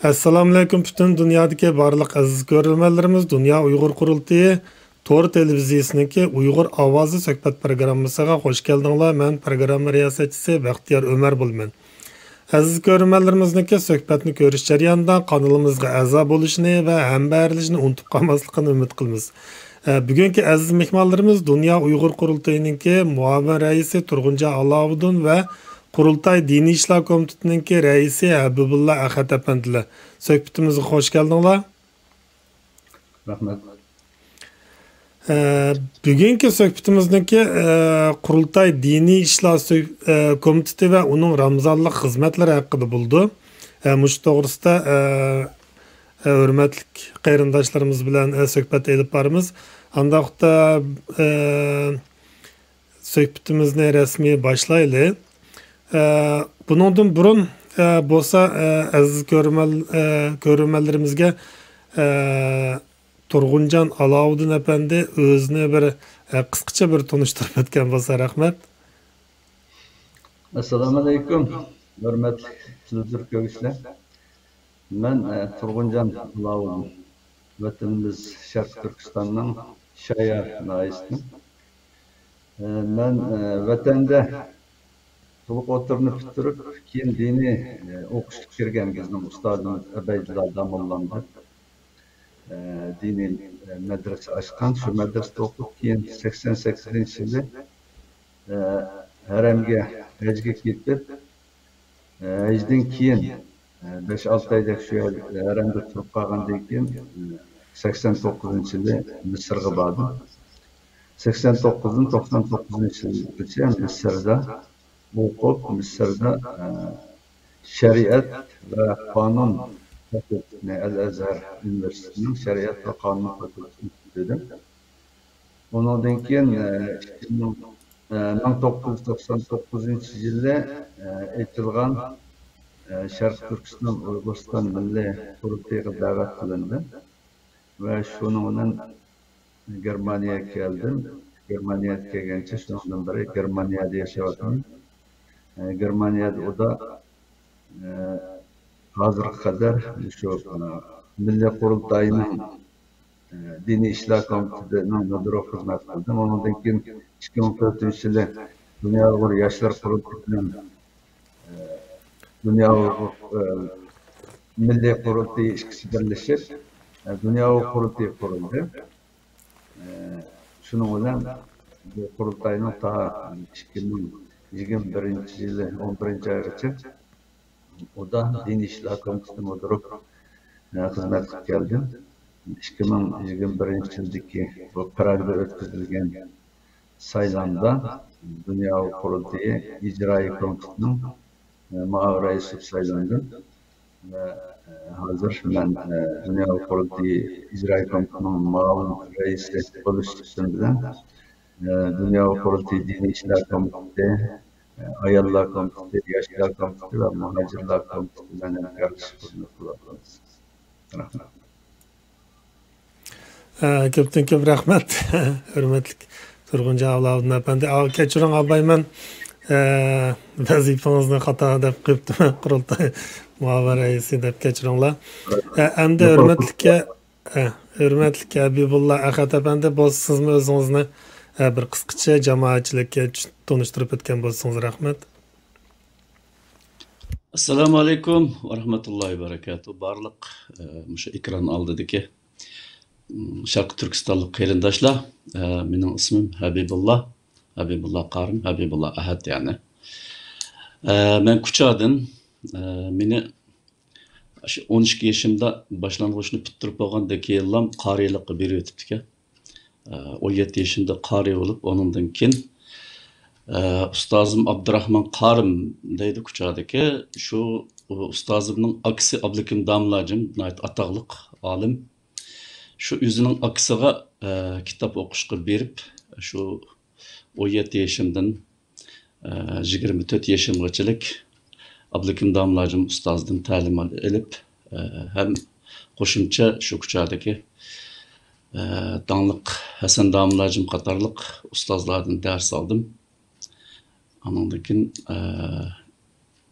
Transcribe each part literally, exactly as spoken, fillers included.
ئەسسالامۇئەلەيكۇم، پۈتۈن دۇنيادىكى بارلىق ئەزىز كۆرۈرمەنلىرىمىز، دۇنيا ئۇيغۇر قۇرۇلتىيى تور تېلېۋىزىيىسىنىڭكى ئۇيغۇر ئاۋازى سۆھبەت پروگراممىسىغا خوش كەلدىڭلار. مەن پروگرامما رىياسەتچىسى بەختىيار ئۆمەر بولىمەن. ئەزىز كۆرۈرمەنلىرىمىزنىڭكى سۆھبەتنى كۆرۈش جەريانىدا قانىلىمىزغا ئەزا بولۇشىنى ۋە ھەمبەھىرلىشىشنى ئۇنتۇپ قالماسلىقىنى ئۈمىد قىلىمىز. ئە، بۈگۈنكى ئەزىز مېھمانلىرىمىز دۇنيا ئۇيغۇر قۇرۇلتىيىنىڭكى مۇئاۋىن رەئىسى تۇرغۇنجان ئالاۋۇدۇن ۋە قۇرۇلتاي دىنىي ئىشلار كومىتېتىنىڭكى رەئىسى ھەبىبۇللا ئەخەت ئەپەندىلەر. سۆھبىتىمىزگە خوش كەلدىڭلار. رەھمەت. ئە، بۈگۈنكى سۆھبىتىمىزنىڭكى، ئە، قۇرۇلتاي دىنىي ئىشلار سۆ-، ئە، كومىتېتى ۋە ئۇنىڭ رامىزانلىق خىزمەتلىرى ھەققىدە بولىدۇ. ئە، مۇشۇ توغرىسىدا، ئە، ئە، ھۆرمەتلىك قېرىنداشلىرىمىز بىلەن، ئە، سۆھبەت ئېلىپ بارىمىز. ئانداقتا، ئە، سۆھبىتىمىزنى رەسمىي باشلايلى. ئە، بۇنىڭدىن بۇرۇن، ئە، بولسا، ئە، ئەزىز كۆرۈرمەن-، ئە، كۆرۈرمەنلىرىمىزگە، ئە، تۇرغۇنجان ئالاۋۇدىن ئەپەندى ئۆزىنى بىر، ئە، قىسقىچە بىر تونۇشتۇرۇپ ئۆتكەن بولسا رەھمەت. ئەسسالامۇئەلەيكۇم، ھۆرمەتلىك تېلېۋىزور كۆرگۈچىلەر. مەن، ئە، تۇرغۇنجان ئالاۋۇدىن، ۋەتىنىمىز شەرقىي تۈركىستاننىڭ شايار ناھىيەسىدىن. ئە، مەن، ئە، ۋەتەندە تولۇق ئوتتۇرىنى پۈتتۈرۈپ، كېيىن دىنىي، ئە، ئوقۇشقا كىرگەن بىزنىڭ ئۇستازىمىز ئەبەيدۇللا داموللام دەپ، ئە، دىنىي، ئە، مەدرىسە ئاچقان. شۇ مەدرىسىدە ئوقۇپ، كېيىن سەكسەن سەككىزىنچى يىلى، ئە، ھەرەمگە ھەجگە كېتىپ، ئە، ھەجدىن كېيىن، ئە، بەش-ئالتە ئايدەك شۇ يەر ھەرەمدە تۇرۇپ قالغاندىن كېيىن، ئە، سەكسەن توققۇزىنچى يىلى مىسىرغا باردىم. سەكسەن توققۇزدىن توقسان توققۇزىنچى يىلغىچە مىسىردا ئوقۇپ، مىسىردا، ئە، شەرىئەت ۋە قانۇن فاكۇلتېتىنى، ئەل ئەزھەر ئۇنىۋېرسىتېتىنىڭ شەرىئەت ۋە قانۇن فاكۇلتېتىنى پۈتتۈردۈم. ئۇنىڭدىن كېيىن، ئە، ئىككى مىڭ، ئە، مىڭ توققۇز يۈز توقسان توققۇزىنچى يىلى، ئە، ئېچىلغان، ئە، شەرقىي تۈركىستان ئۇيغۇرىستان مىللىي قۇرۇلتىيىغا دەۋەت قىلىندىم ۋە شۇنىڭ بىلەن گېرمانىيەگە كەلدىم. گېرمانىيەگە كەلگەنچە شۇنىڭدىن بېرى گېرمانىيەدە ياشاۋاتىمەن. ئە، گېرمانىيەدە ئۇدا، ئە، ھازىرغا قەدەر شۇ، ئە، مىللىي قۇرۇلتاينىڭ، ئە، دىنىي ئىشلار كومىتېتىنىڭ مۇدىرى بولۇپ خىزمەت قىلدىم. ئۇنىڭدىن كېيىن ئىككى مىڭ تۆتىنچى يىلى دۇنيا ئۇيغۇر ياشلار قۇرۇلتىيى بىلەن، ئە، دۇنيا ئۇيغۇر، ئە، مىللىي قۇرۇلتىيى ئىككىسى بىرلىشىپ، ئە، دۇنيا ئۇيغۇر قۇرۇلتىيى قۇرۇلدى. ئە، شۇنىڭ بىلەن بۇ قۇرۇلتاينىڭ تا ئىككى مىڭ يىگىرمە بىرىنچى يىلى ئون بىرىنچى ئايغىچە ئۇدا دىنىي ئىشلار كومىتېتى مۇدىرى بولۇپ، ئە، خىزمەت قىلىپ كەلدىم. ئىككى مىڭ يىگىرمە بىرىنچى يىلدىكى بۇ پراگدا ئۆتكۈزۈلگەن سايلامدا دۇنيا قۇرۇلتىيى ئىجرائىي كومىتېتىنىڭ، ئە، مۇئاۋىن رەئىسى بولۇپ سايلاندىم. ۋە، ئە، ھازىر مەن، ئە، دۇنيا قۇرۇلتىيى ئىجرائىي كومىتېتىنىڭ مۇئاۋىن رەئىسى بولۇش سۈپىتىم بىلەن، ئە، دۇنيا قۇرۇلتىيى دىنىي ئىشلار كومىتېتى، ئە، ئاياللار كومىتېتى، ياشلار كومىتېتى ۋە مۇھاجىرلار كومىتېتى بىلەن ھەمكارلىشىپ خىزمەت قىلىۋاتىمىز. رەھمەت. ئە، كۆپتىن كۆپ رەھمەت، ھۆرمەتلىك تۇرغۇنجان ئالاۋۇدىن ئەپەندى. ئا، كەچۈرۈڭ ئاباي، مەن، ئە، ۋەزىپىڭىزنى خاتا دەپ قويۇپتىمەن، قۇرۇلتاي مۇئاۋىن رەئىسى دەپ كەچۈرۈڭلار. ئە، ئەمدى ھۆرمەتلىككە، ئە، ھۆرمەتلىك ھەبىبۇللا ئەخەت ئەپەندى، بولسا سىزمۇ ئۆزىڭىزنى، ئە، بىر قىسقىچە جامائەتچىلىككە چۈ-، تونۇشتۇرۇپ ئۆتكەن بولسىڭىز رەھمەت. ئەسسالامۇئەلەيكۇم ۋە رەھمەتۇللاھى ۋە بەرىكاتۇھ. بارلىق، ئە، مۇشۇ ئېكران ئالدىدىكى، ئىم، شەرقىي تۈركىستانلىق قېرىنداشلار، ئە، مېنىڭ ئىسمىم ھەبىبۇللا، ھەبىبۇللا قارىم، ھەبىبۇللا ئەھەت يەنى. ئە، مەن كۇچادىن، ئە، مېنى شۇ ئون ئىككى يېشىمدا باشلانغۇچنى پۈتتۈرۈپ بولغاندىن كېيىنلا قارىيلىققا بېرىۋېتىپتىكەن. ئە، ئون يەتتە يېشىمدا قارىي بولۇپ، ئۇنىڭدىن كېيىن، ئە، ئۇستازىم ئابدۇراخمان قارىم دەيدۇ كۇچادىكى. شۇ ئۇستازىمنىڭ ئاكىسى ئابلىكىم داملاجىم ناھايىتى ئاتاقلىق ئالىم. شۇ ئۆزىنىڭ ئاكىسىغا، ئە، كىتاب ئوقۇشقا بېرىپ، شۇ ئون يەتتە يېشىمدىن، ئە، يىگىرمە تۆت يېشىمغىچىلىك ئابلىكىم داملاجىم ئۇستازدىن تەلىم ئېلىپ، ئە، ھەم قوشۇمچە شۇ كۇچادىكى، ئە، داڭلىق ھەسەن داملاجىم قاتارلىق ئۇستازلاردىن دەرس ئالدىم. ئانىڭدىن كېيىن، ئە،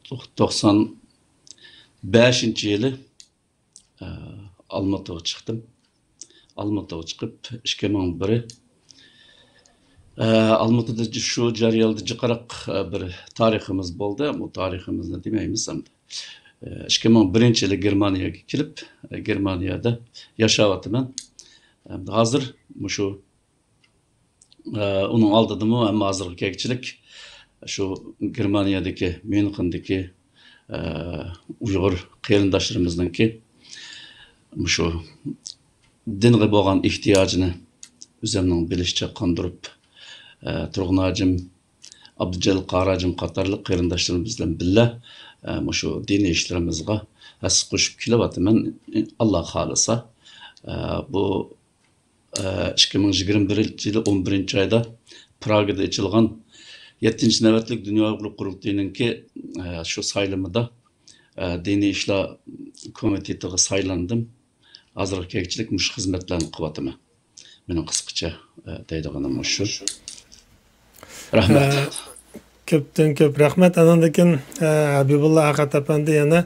توق-، توقسان بەشىنچى يىلى ئالمۇتىغا چىقتىم. ئالمۇتىغا چىقىپ، ئىككى مىڭ بىر، ئە، ئالمۇتىدا شۇ جەرياندا جىقراق، ئە، بىر تارىخىمىز بولدى. بۇ تارىخىمىزنى دېمەيمىز ئەمدى. ئە، ئىككى مىڭ بىرىنچى يىلى گېرمانىيەگە كېلىپ، ئە، گېرمانىيەدە ياشاۋاتىمەن. ئەمدى ھازىر مۇشۇ ئە، ئۇنىڭ ئالدىدىمۇ، ئەمما ھازىرغا كەلگۈچىلىك شۇ گېرمانىيەدىكى، ميۇنخېندىكى، ئە، ئۇيغۇر قېرىنداشلىرىمىزنىڭكى مۇشۇ دىنغا بولغان ئېھتىياجىنى ئۆزۈمنىڭ بىلىشىچە قاندۇرۇپ، ئە، تۇرغۇن ھاجىم، ئابدۇجېلىل قارى ھاجىم قاتارلىق قېرىنداشلىرىمىز بىلەن بىللە، ئە، مۇشۇ دىنىي ئىشلىرىمىزغا ھەسسە قوشۇپ كېلىۋاتىمەن. ئاللا خالىسا، ئە، بۇ ئىككى مىڭ يىگىرمە بىرىنچى يىلى ئون بىرىنچى ئايدا پراگىدا ئېچىلغان يەتتىنچى نۆۋەتلىك دۇنيا ئۇيغۇر قۇرۇلتىيىنىڭكى، ئە، شۇ سايلىمىدا، ئە، دىنىي ئىشلار كومىتېتىغا سايلاندىم. ھازىرغا كەلگۈچىلىك مۇشۇ خىزمەتلەرنى قىلىۋاتىمەن. مېنىڭ قىسقىچە، ئە، دەيدىغىنىم مۇشۇ. رەھمەت. ئە، كۆپتىن كۆپ رەھمەت. ئاندىن كېيىن، ئە، ھەبىبۇللا ئەخەت ئەپەندى يەنە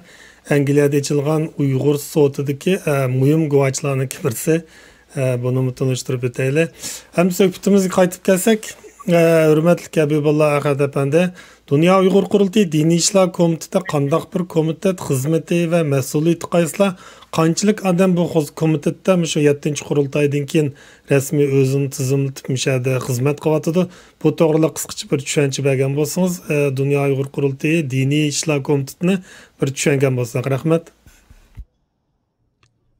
ئەنگلىيەدە ئېچىلغان ئۇيغۇر سوتىدىكى، ئە، مۇھىم گۇۋاچىلارنىڭكى بىرسى. ئە، بۇنىمۇ تونۇشتۇرۇپ ئۆتەيلى. ھەم سۆھبىتىمىزگە قايتىپ كەلسەك، ئە، ھۆرمەتلىك ھەبىبۇللا ئەخەت ئەپەندى، دۇنيا ئۇيغۇر قۇرۇلتىيى دىنىي ئىشلار كومىتېتى قانداق بىر كومىتېت، خىزمىتى ۋە مەسئۇلىيىتى قايسىلار، قانچىلىك ئادەم بۇ خوز-، كومىتېتتا مۇشۇ يەتتىنچى قۇرۇلتايدىن كېيىن رەسمىي ئۆزىنى تىزىملىتىپ مۇشۇ يەردە خىزمەت قىلىۋاتىدۇ؟ بۇ توغرىلىق قىسقىچە بىر چۈشەنچە بەرگەن بولسىڭىز، ئە، دۇنيا ئۇيغۇر قۇرۇلتىيى دىنىي ئىشلار كومىتېتىنى بىر چۈشەنگەن بولساق. رەھمەت.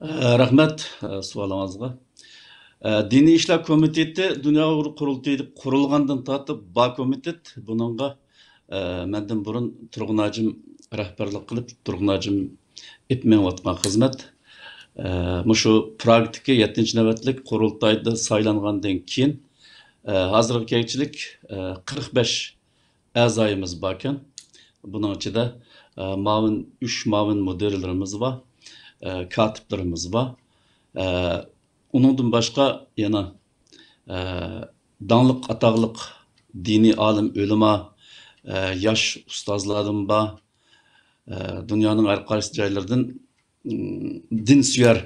ئە، رەھمەت، ئە، سوئالىڭىزغا. ئە، دىنىي ئىشلار كومىتېتى دۇنيا ئۇيغۇر قۇرۇلتىيى دەپ قۇرۇلغاندىن تارتىپ بار كومىتېت. بۇنىڭغا، ئە، مەندىن بۇرۇن تۇرغۇن ھاجىم رەھبەرلىك قىلىپ، تۇرغۇن ھاجىم ئېلىپ مېڭىۋاتقان خىزمەت. ئە، مۇشۇ پراگدىكى يەتتىنچى نۆۋەتلىك قۇرۇلتايدا سايلانغاندىن كېيىن، ئە، ھازىرغا كەلگۈچىلىك، ئە، قىرىق بەش ئەزايىمىز باركەن. بۇنىڭ ئىچىدە، ئە، مۇئاۋىن، ئۈچ مۇئاۋىن مۇدىرلىرىمىز بار، ئە، كاتىپلىرىمىز بار. ئە، ئۇنىڭدىن باشقا يەنە، ئە، داڭلىق، ئاتاقلىق دىنىي ئالىم، ئۆلىما، ئە، ياش ئۇستازلاردىن بار. ئە، دۇنيانىڭ ھەر قايسى جايلىرىدىن، ئىم، دىنسۆيەر،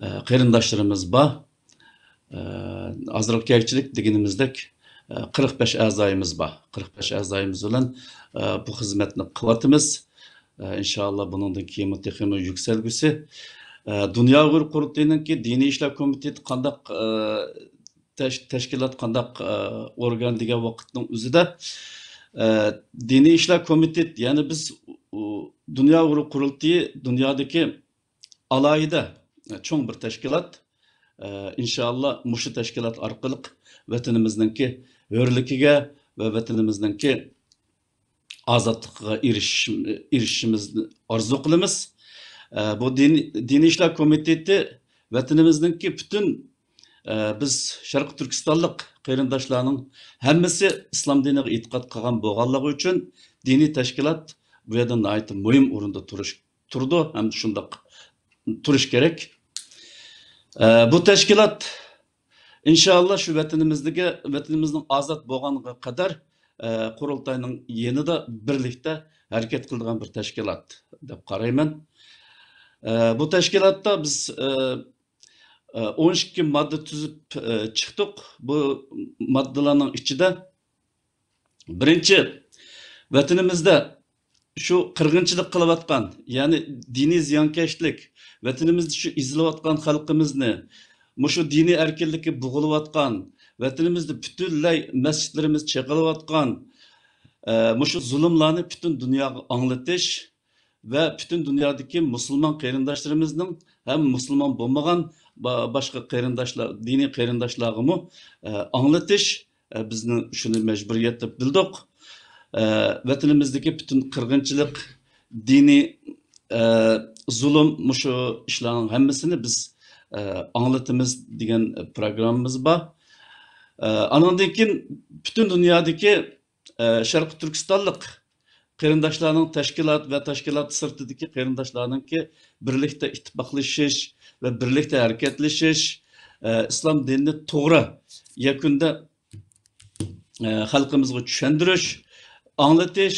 ئە، قېرىنداشلىرىمىز بار. ئە، ھازىرغا كەلگۈچىلىك دېگىنىمىزدەك، ئە، قىرىق بەش ئەزايىمىز بار. قىرىق بەش ئەزايىمىز بىلەن، ئە، بۇ خىزمەتنى قىلىۋاتىمىز. ئە، ئىنشائاللا بۇنىڭدىن كېيىنمۇ تېخىمۇ يۈكسەلگۈسى. ئە، دۇنيا ئۇيغۇر قۇرۇلتىيىنىڭكى دىنىي ئىشلار كومىتېتى قانداق، ئە، تەش-، تەشكىلات، قانداق، ئە، ئورگان دېگەن ۋاقىتنىڭ ئۆزىدە، ئە، دىنىي ئىشلار كومىتېتى، يەنى بىز، ئۇ، دۇنيا ئۇيغۇر قۇرۇلتىيى دۇنيادىكى ئالاھىدە، ئە، چوڭ بىر تەشكىلات. ئە، ئىنشائاللا مۇشۇ تەشكىلات ئارقىلىق ۋەتىنىمىزنىڭكى ھۆرلۈكىگە ۋە ۋەتىنىمىزنىڭكى ئازادلىقىغا ئېرىشىش-، ئېرىشىشىمىزنى ئارزۇ قىلىمىز. ئە، بۇ دىن-، دىنىي ئىشلار كومىتېتى ۋەتىنىمىزنىڭكى پۈتۈن، ئە، بىز شەرقىي تۈركىستانلىق قېرىنداشلارنىڭ ھەممىسى ئىسلام دىنىغا ئېتىقاد قىلغان بولغانلىقى ئۈچۈن دىنىي تەشكىلات بۇ يەردە ناھايىتى مۇھىم ئورۇندا تۇرۇش، تۇرىدۇ ھەم شۇنداق تۇرۇش كېرەك. ئە، بۇ تەشكىلات ئىنشائاللا شۇ ۋەتىنىمىزدىكى، ۋەتىنىمىزنىڭ ئازاد بولغانغا قەدەر، ئە، قۇرۇلتاينىڭ يېنىدا بىرلىكتە ھەرىكەت قىلىدىغان بىر تەشكىلات دەپ قارايمەن. ئە، بۇ تەشكىلاتتا بىز، ئە، ئە، ئون ئىككى ماددا تۈزۈپ، ئە، چىقتۇق. بۇ ماددىلارنىڭ ئىچىدە بىرىنچى، ۋەتىنىمىزدە شۇ قىرغىنچىلىق قىلىۋاتقان، يەنى دىنىي زىيانكەشلىك، ۋەتىنىمىزدە شۇ ئېزىلىۋاتقان خەلقىمىزنى، مۇشۇ دىنىي ئەركىنلىكى بوغۇلۇۋاتقان، ۋەتىنىمىزدە پۈتۈنلەي مەسچىتلىرىمىز چېقىلىۋاتقان، ئە، مۇشۇ زۇلۇملارنى پۈتۈن دۇنياغا ئاڭلىتىش ۋە پۈتۈن دۇنيادىكى مۇسۇلمان قېرىنداشلىرىمىزنىڭ ھەم مۇسۇلمان بولمىغان با-، باشقا قېرىنداشلار، دىنىي قېرىنداشلارغىمۇ، ئە، ئاڭلىتىش، ئە، بىزنىڭ شۇنى مەجبۇرىيەت دەپ بىلدۇق. ئە، ۋەتىنىمىزدىكى پۈتۈن قىرغىنچىلىق، دىنىي، ئە، زۇلۇم، مۇشۇ ئىشلارنىڭ ھەممىسىنى بىز، ئە، ئاڭلىتىمىز دېگەن پروگراممىمىز بار. ئە، ئانىڭدىن كېيىن پۈتۈن دۇنيادىكى، ئە، شەرقىي تۈركىستانلىق قېرىنداشلارنىڭ تەشكىلات ۋە تەشكىلات سىرتىدىكى قېرىنداشلارنىڭكى بىرلىكتە ئىتتىپاقلىشىش ۋە بىرلىكتە ھەرىكەتلىشىش، ئە، ئىسلام دىنىنى توغرا، يەكۈندە، ئە، خەلقىمىزغا چۈشەندۈرۈش، ئاڭلىتىش،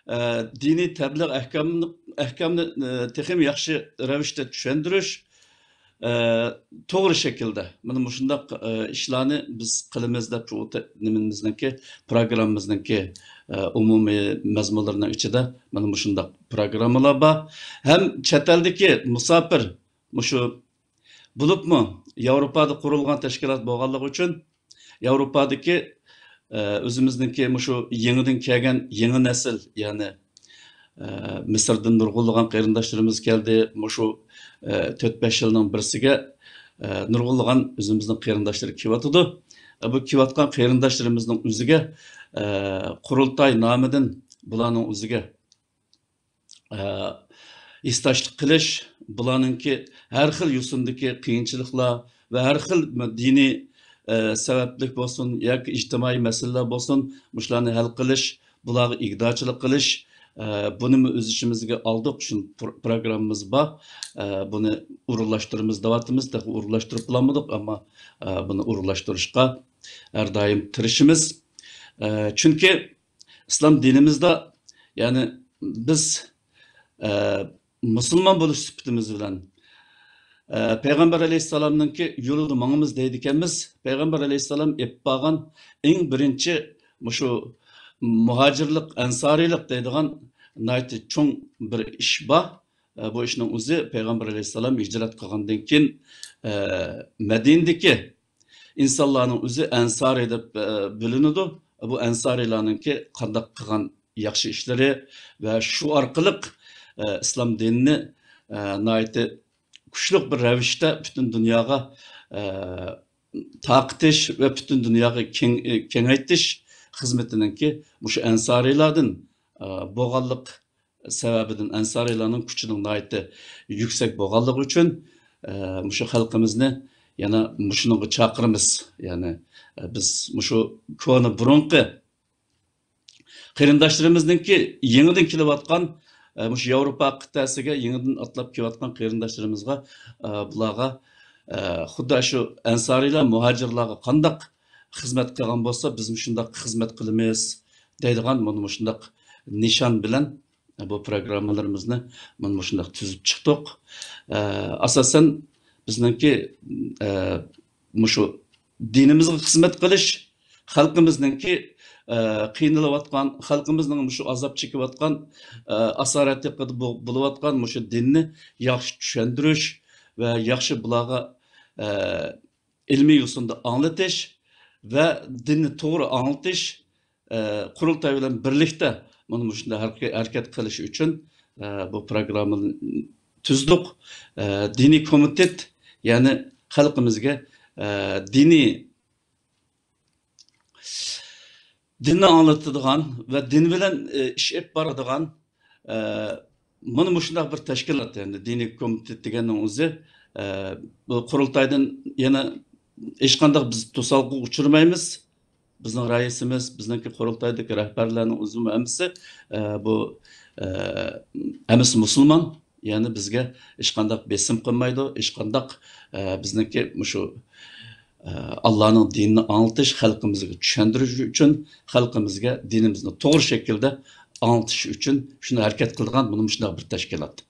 ئە، دىنىي تەبلىغ ئەھكامنى، ئەھكامنى، ئە، تېخىمۇ ياخشى رەۋىشتە چۈشەندۈرۈش، ئە، توغرا شەكىلدە مانا مۇشۇنداق، ئە، ئىشلارنى بىز قىلىمىز دەپ، شۇ تە-، نېمىمىزنىڭكى، پروگراممىمىزنىڭكى، ئە، ئومۇمىي مەزمۇنلىرىنىڭ ئىچىدە مانا مۇشۇنداق پروگراممىلار بار. ھەم چەت ئەلدىكى مۇساپىر، مۇشۇ بولۇپمۇ ياۋروپادا قۇرۇلغان تەشكىلات بولغانلىقى ئۈچۈن، ياۋروپادىكى، ئە، ئۆزىمىزنىڭكى مۇشۇ يېڭىدىن كەلگەن يېڭى نەسىل، يەنى، ئە، مىسىردىن نۇرغۇنلىغان قېرىنداشلىرىمىز كەلدى. مۇشۇ، ئە، تۆت-بەش يىلنىڭ بىرسىگە، ئە، نۇرغۇنلىغان ئۆزىمىزنىڭ قېرىنداشلىرى كېلىۋاتىدۇ. ئە، بۇ كېلىۋاتقان قېرىنداشلىرىمىزنىڭ ئۆزىگە، ئە، قۇرۇلتاي نامىدىن بۇلارنىڭ ئۆزىگە ئە، ھېسداشلىق قىلىش، بۇلارنىڭكى ھەر خىل يوسۇندىكى قىيىنچىلىقلار ۋە ھەر خىل دىنىي، ئە، سەۋەبلىك بولسۇن ياكى ئىجتىمائىي مەسىلىلەر بولسۇن، مۇشۇلارنى ھەل قىلىش، بۇلارغا ئىگىدارچىلىق قىلىش، ئە، بۇنىمۇ ئۆز ئىچىمىزگە ئالدۇق، شۇ پر-، پروگراممىمىز بار. ئە، بۇنى ئورۇنلاشتۇرىمىز دەۋاتىمىز، تېخى ئورۇنلاشتۇرۇپ بولالمىدۇق، ئەمما، ئە، بۇنى ئورۇنلاشتۇرۇشقا ھەر دائىم تىرىشىمىز. ئە، چۈنكى ئىسلام دىنىمىزدا، يەنى بىز، ئە، مۇسۇلمان بولۇش سۈپىتىمىز بىلەن، ئە، پەيغەمبەر ئەلەيھىسسالامنىڭكى يولىدا ماڭىمىز دەيدىكەنمىز. پەيغەمبەر ئەلەيھىسسالام ئېلىپ بارغان ئەڭ بىرىنچى مۇشۇ مۇھاجىرلىق، ئەنسارىيلىق دەيدىغان ناھايىتى چوڭ بىر ئىش بار. ئە، بۇ ئىشنىڭ ئۆزى پەيغەمبەر ئەلەيھىسسالام ھىجرەت قىلغاندىن كېيىن، ئە، مەدىنىدىكى ئىنسانلارنىڭ ئۆزى ئەنسارىي دەپ، ئە، بىلىنىدۇ. بۇ ئەنسارىيلارنىڭكى قانداق قىلغان ياخشى ئىشلىرى ۋە شۇ ئارقىلىق، ئە، ئىسلام دىنىنى، ئە، ناھايىتى كۈچلۈك بىر رەۋىشتە پۈتۈن دۇنياغا، ئە، تارقىتىش ۋە پۈتۈن دۇنياغا كېڭ-، كېڭەيتىش خىزمىتىنىڭكى مۇشۇ ئەنسارىيلاردىن، ئە، بولغانلىق سەۋەبىدىن ئەنسارىيلارنىڭ كۈچىنىڭ ناھايىتى يۈكسەك بولغانلىقى ئۈچۈن، ئە، مۇشۇ خەلقىمىزنى يەنە مۇشۇنىڭغا چاقىرىمىز. يەنى، ئە، بىز مۇشۇ كونا بۇرۇنقى قېرىنداشلىرىمىزنىڭكى يېڭىدىن كېلىۋاتقان، ئە، مۇشۇ ياۋروپا قىتئەسىگە يېڭىدىن ئاتلاپ كېلىۋاتقان قېرىنداشلىرىمىزغا، ئە، بۇلارغا، ئە، خۇددى شۇ ئەنسارىيلار مۇھاجىرلارغا قانداق خىزمەت قىلغان بولسا، بىزمۇ شۇنداق خىزمەت قىلىمىز دەيدىغان مانا مۇشۇنداق نىشان بىلەن بۇ پروگراممىلىرىمىزنى مانا مۇشۇنداق تۈزۈپ چىقتۇق. ئە، ئاساسەن بىزنىڭكى، ئە، مۇشۇ دىنىمىزغا خىزمەت قىلىش، خەلقىمىزنىڭكى، ئە، قىينىلىۋاتقان، خەلقىمىزنىڭ مۇشۇ ئازاب چېكىۋاتقان، ئە، ئاسارەتلىكىدە بو-، بولۇۋاتقان مۇشۇ دىننى ياخشى چۈشەندۈرۈش ۋە ياخشى بۇلارغا، ئە، ئىلمىي يوسۇندا ئاڭلىتىش ۋە دىننى توغرا ئاڭلىتىش، ئە، قۇرۇلتاي بىلەن بىرلىكتە مانا مۇشۇنداق ھەرىكە-، ھەرىكەت قىلىش ئۈچۈن، ئە، بۇ پروگراممىنى تۈزدۇق. ئە، دىنىي كومىتېت، يەنى خەلقىمىزگە، ئە، دىنىي، دىننى ئاڭلىتىدىغان ۋە دىن بىلەن، ئە، ئىش ئېلىپ بارىدىغان، ئە، مانا مۇشۇنداق بىر تەشكىلات، يەنى دىنىي كومىتېت دېگەننىڭ ئۆزى، ئە، بۇ قۇرۇلتايدىن يەنە ھېچقانداق بىز توسالغۇغا ئۇچرىمايمىز. بىزنىڭ رەئىسىمىز، بىزنىڭكى قۇرۇلتايدىكى رەھبەرلەرنىڭ ئۆزىمۇ ھەممىسى، ئە، بۇ، ئە، ھەممىسى مۇسۇلمان. يەنى بىزگە ھېچقانداق بېسىم قىلمايدۇ، ھېچقانداق، ئە، بىزنىڭكى مۇشۇ، ئە، ئاللانىڭ دىنىنى ئاڭلىتىش، خەلقىمىزگە چۈشەندۈرۈش ئۈچۈن، خەلقىمىزگە دىنىمىزنى توغرا شەكىلدە ئاڭلىتىش ئۈچۈن شۇنى ھەرىكەت قىلىدىغان مانا مۇشۇنداق بىر تەشكىلات.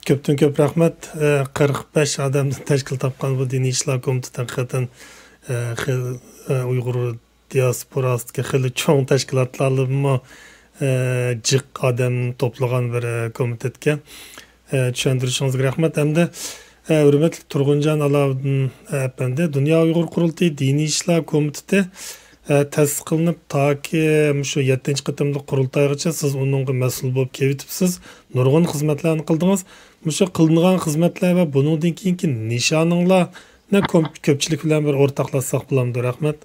كۆپتىن كۆپ رەھمەت. قىرىق بەش ئادەمدىن تەشكىل تاپقان بۇ دىنىي ئىشلار كومىتېتى ھەقىقەتەن، خېلى، ئۇيغۇر دىياسپوراسىدىكى خېلى چوڭ تەشكىلاتلاردىنمۇ، جىق ئادەم توپلىغان بىر، كومىتېتكەن. چۈشەندۈرۈشىڭىزگە رەھمەت. ئەمدى، ھۆرمەتلىك تۇرغۇنجان ئالاۋۇدۇن ئەپەندى، دۇنيا ئۇيغۇر قۇرۇلتىيى دىنىي ئىشلار كومىتېتى، تەسىس قىلىنىپ، تاكى مۇشۇ يەتتىنچى قېتىملىق قۇرۇلتايغىچە سىز ئۇنىڭغا مەسئۇل بولۇپ كېلىۋېتىپسىز. نۇرغۇن خىزمەتلەرنى قىلدىڭىز. مۇشۇ قىلىنغان خىزمەتلەر ۋە بۇنىڭدىن كېيىنكى نىشانىڭلارنى كۆپ-، كۆپچىلىك بىلەن بىر ئورتاقلاشساق بولامدۇ؟ رەھمەت.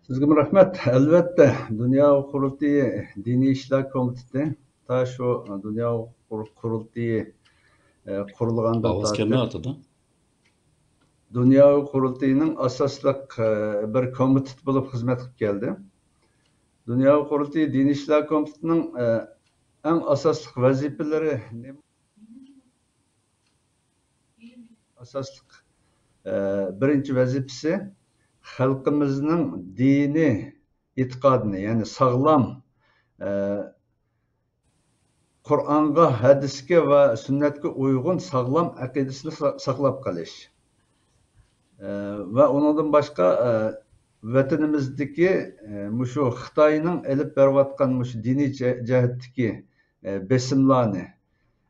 سىزگىمۇ رەھمەت. ئەلۋەتتە، دۇنيا قۇرۇلتىيى دىنىي ئىشلار كومىتېتى تا شۇ دۇنيا قۇر-، قۇرۇلتىيى، ئە، قۇرۇلغاندىن ئاۋاز تارتىپ كەلمەيۋاتىدۇ. دۇنيا قۇرۇلتىيىنىڭ ئاساسلىق، ئە، بىر كومىتېت بولۇپ خىزمەت قىلىپ كەلدى. دۇنيا قۇرۇلتىيى دىنىي ئىشلار كومىتېتىنىڭ، ئە، ئەڭ ئاساسلىق ۋەزىپىلىرى نېمە؟ ئاساسلىق، ئە، بىرىنچى ۋەزىپىسى خەلقىمىزنىڭ دىنىي ئېتىقادىنى، يەنى ساغلام، ئە، قۇرئانغا، ھەدىسكە ۋە سۈننەتكە ئۇيغۇن ساغلام ئەقىدىسىنى سا-، ساقلاپ قېلىش. ئە، ۋە ئۇنىڭدىن باشقا، ئە، ۋەتىنىمىزدىكى، ئە، مۇشۇ خىتاينىڭ ئېلىپ بېرىۋاتقان مۇشۇ دىنىي جە-، جەھەتتىكى، ئە، بېسىملارنى،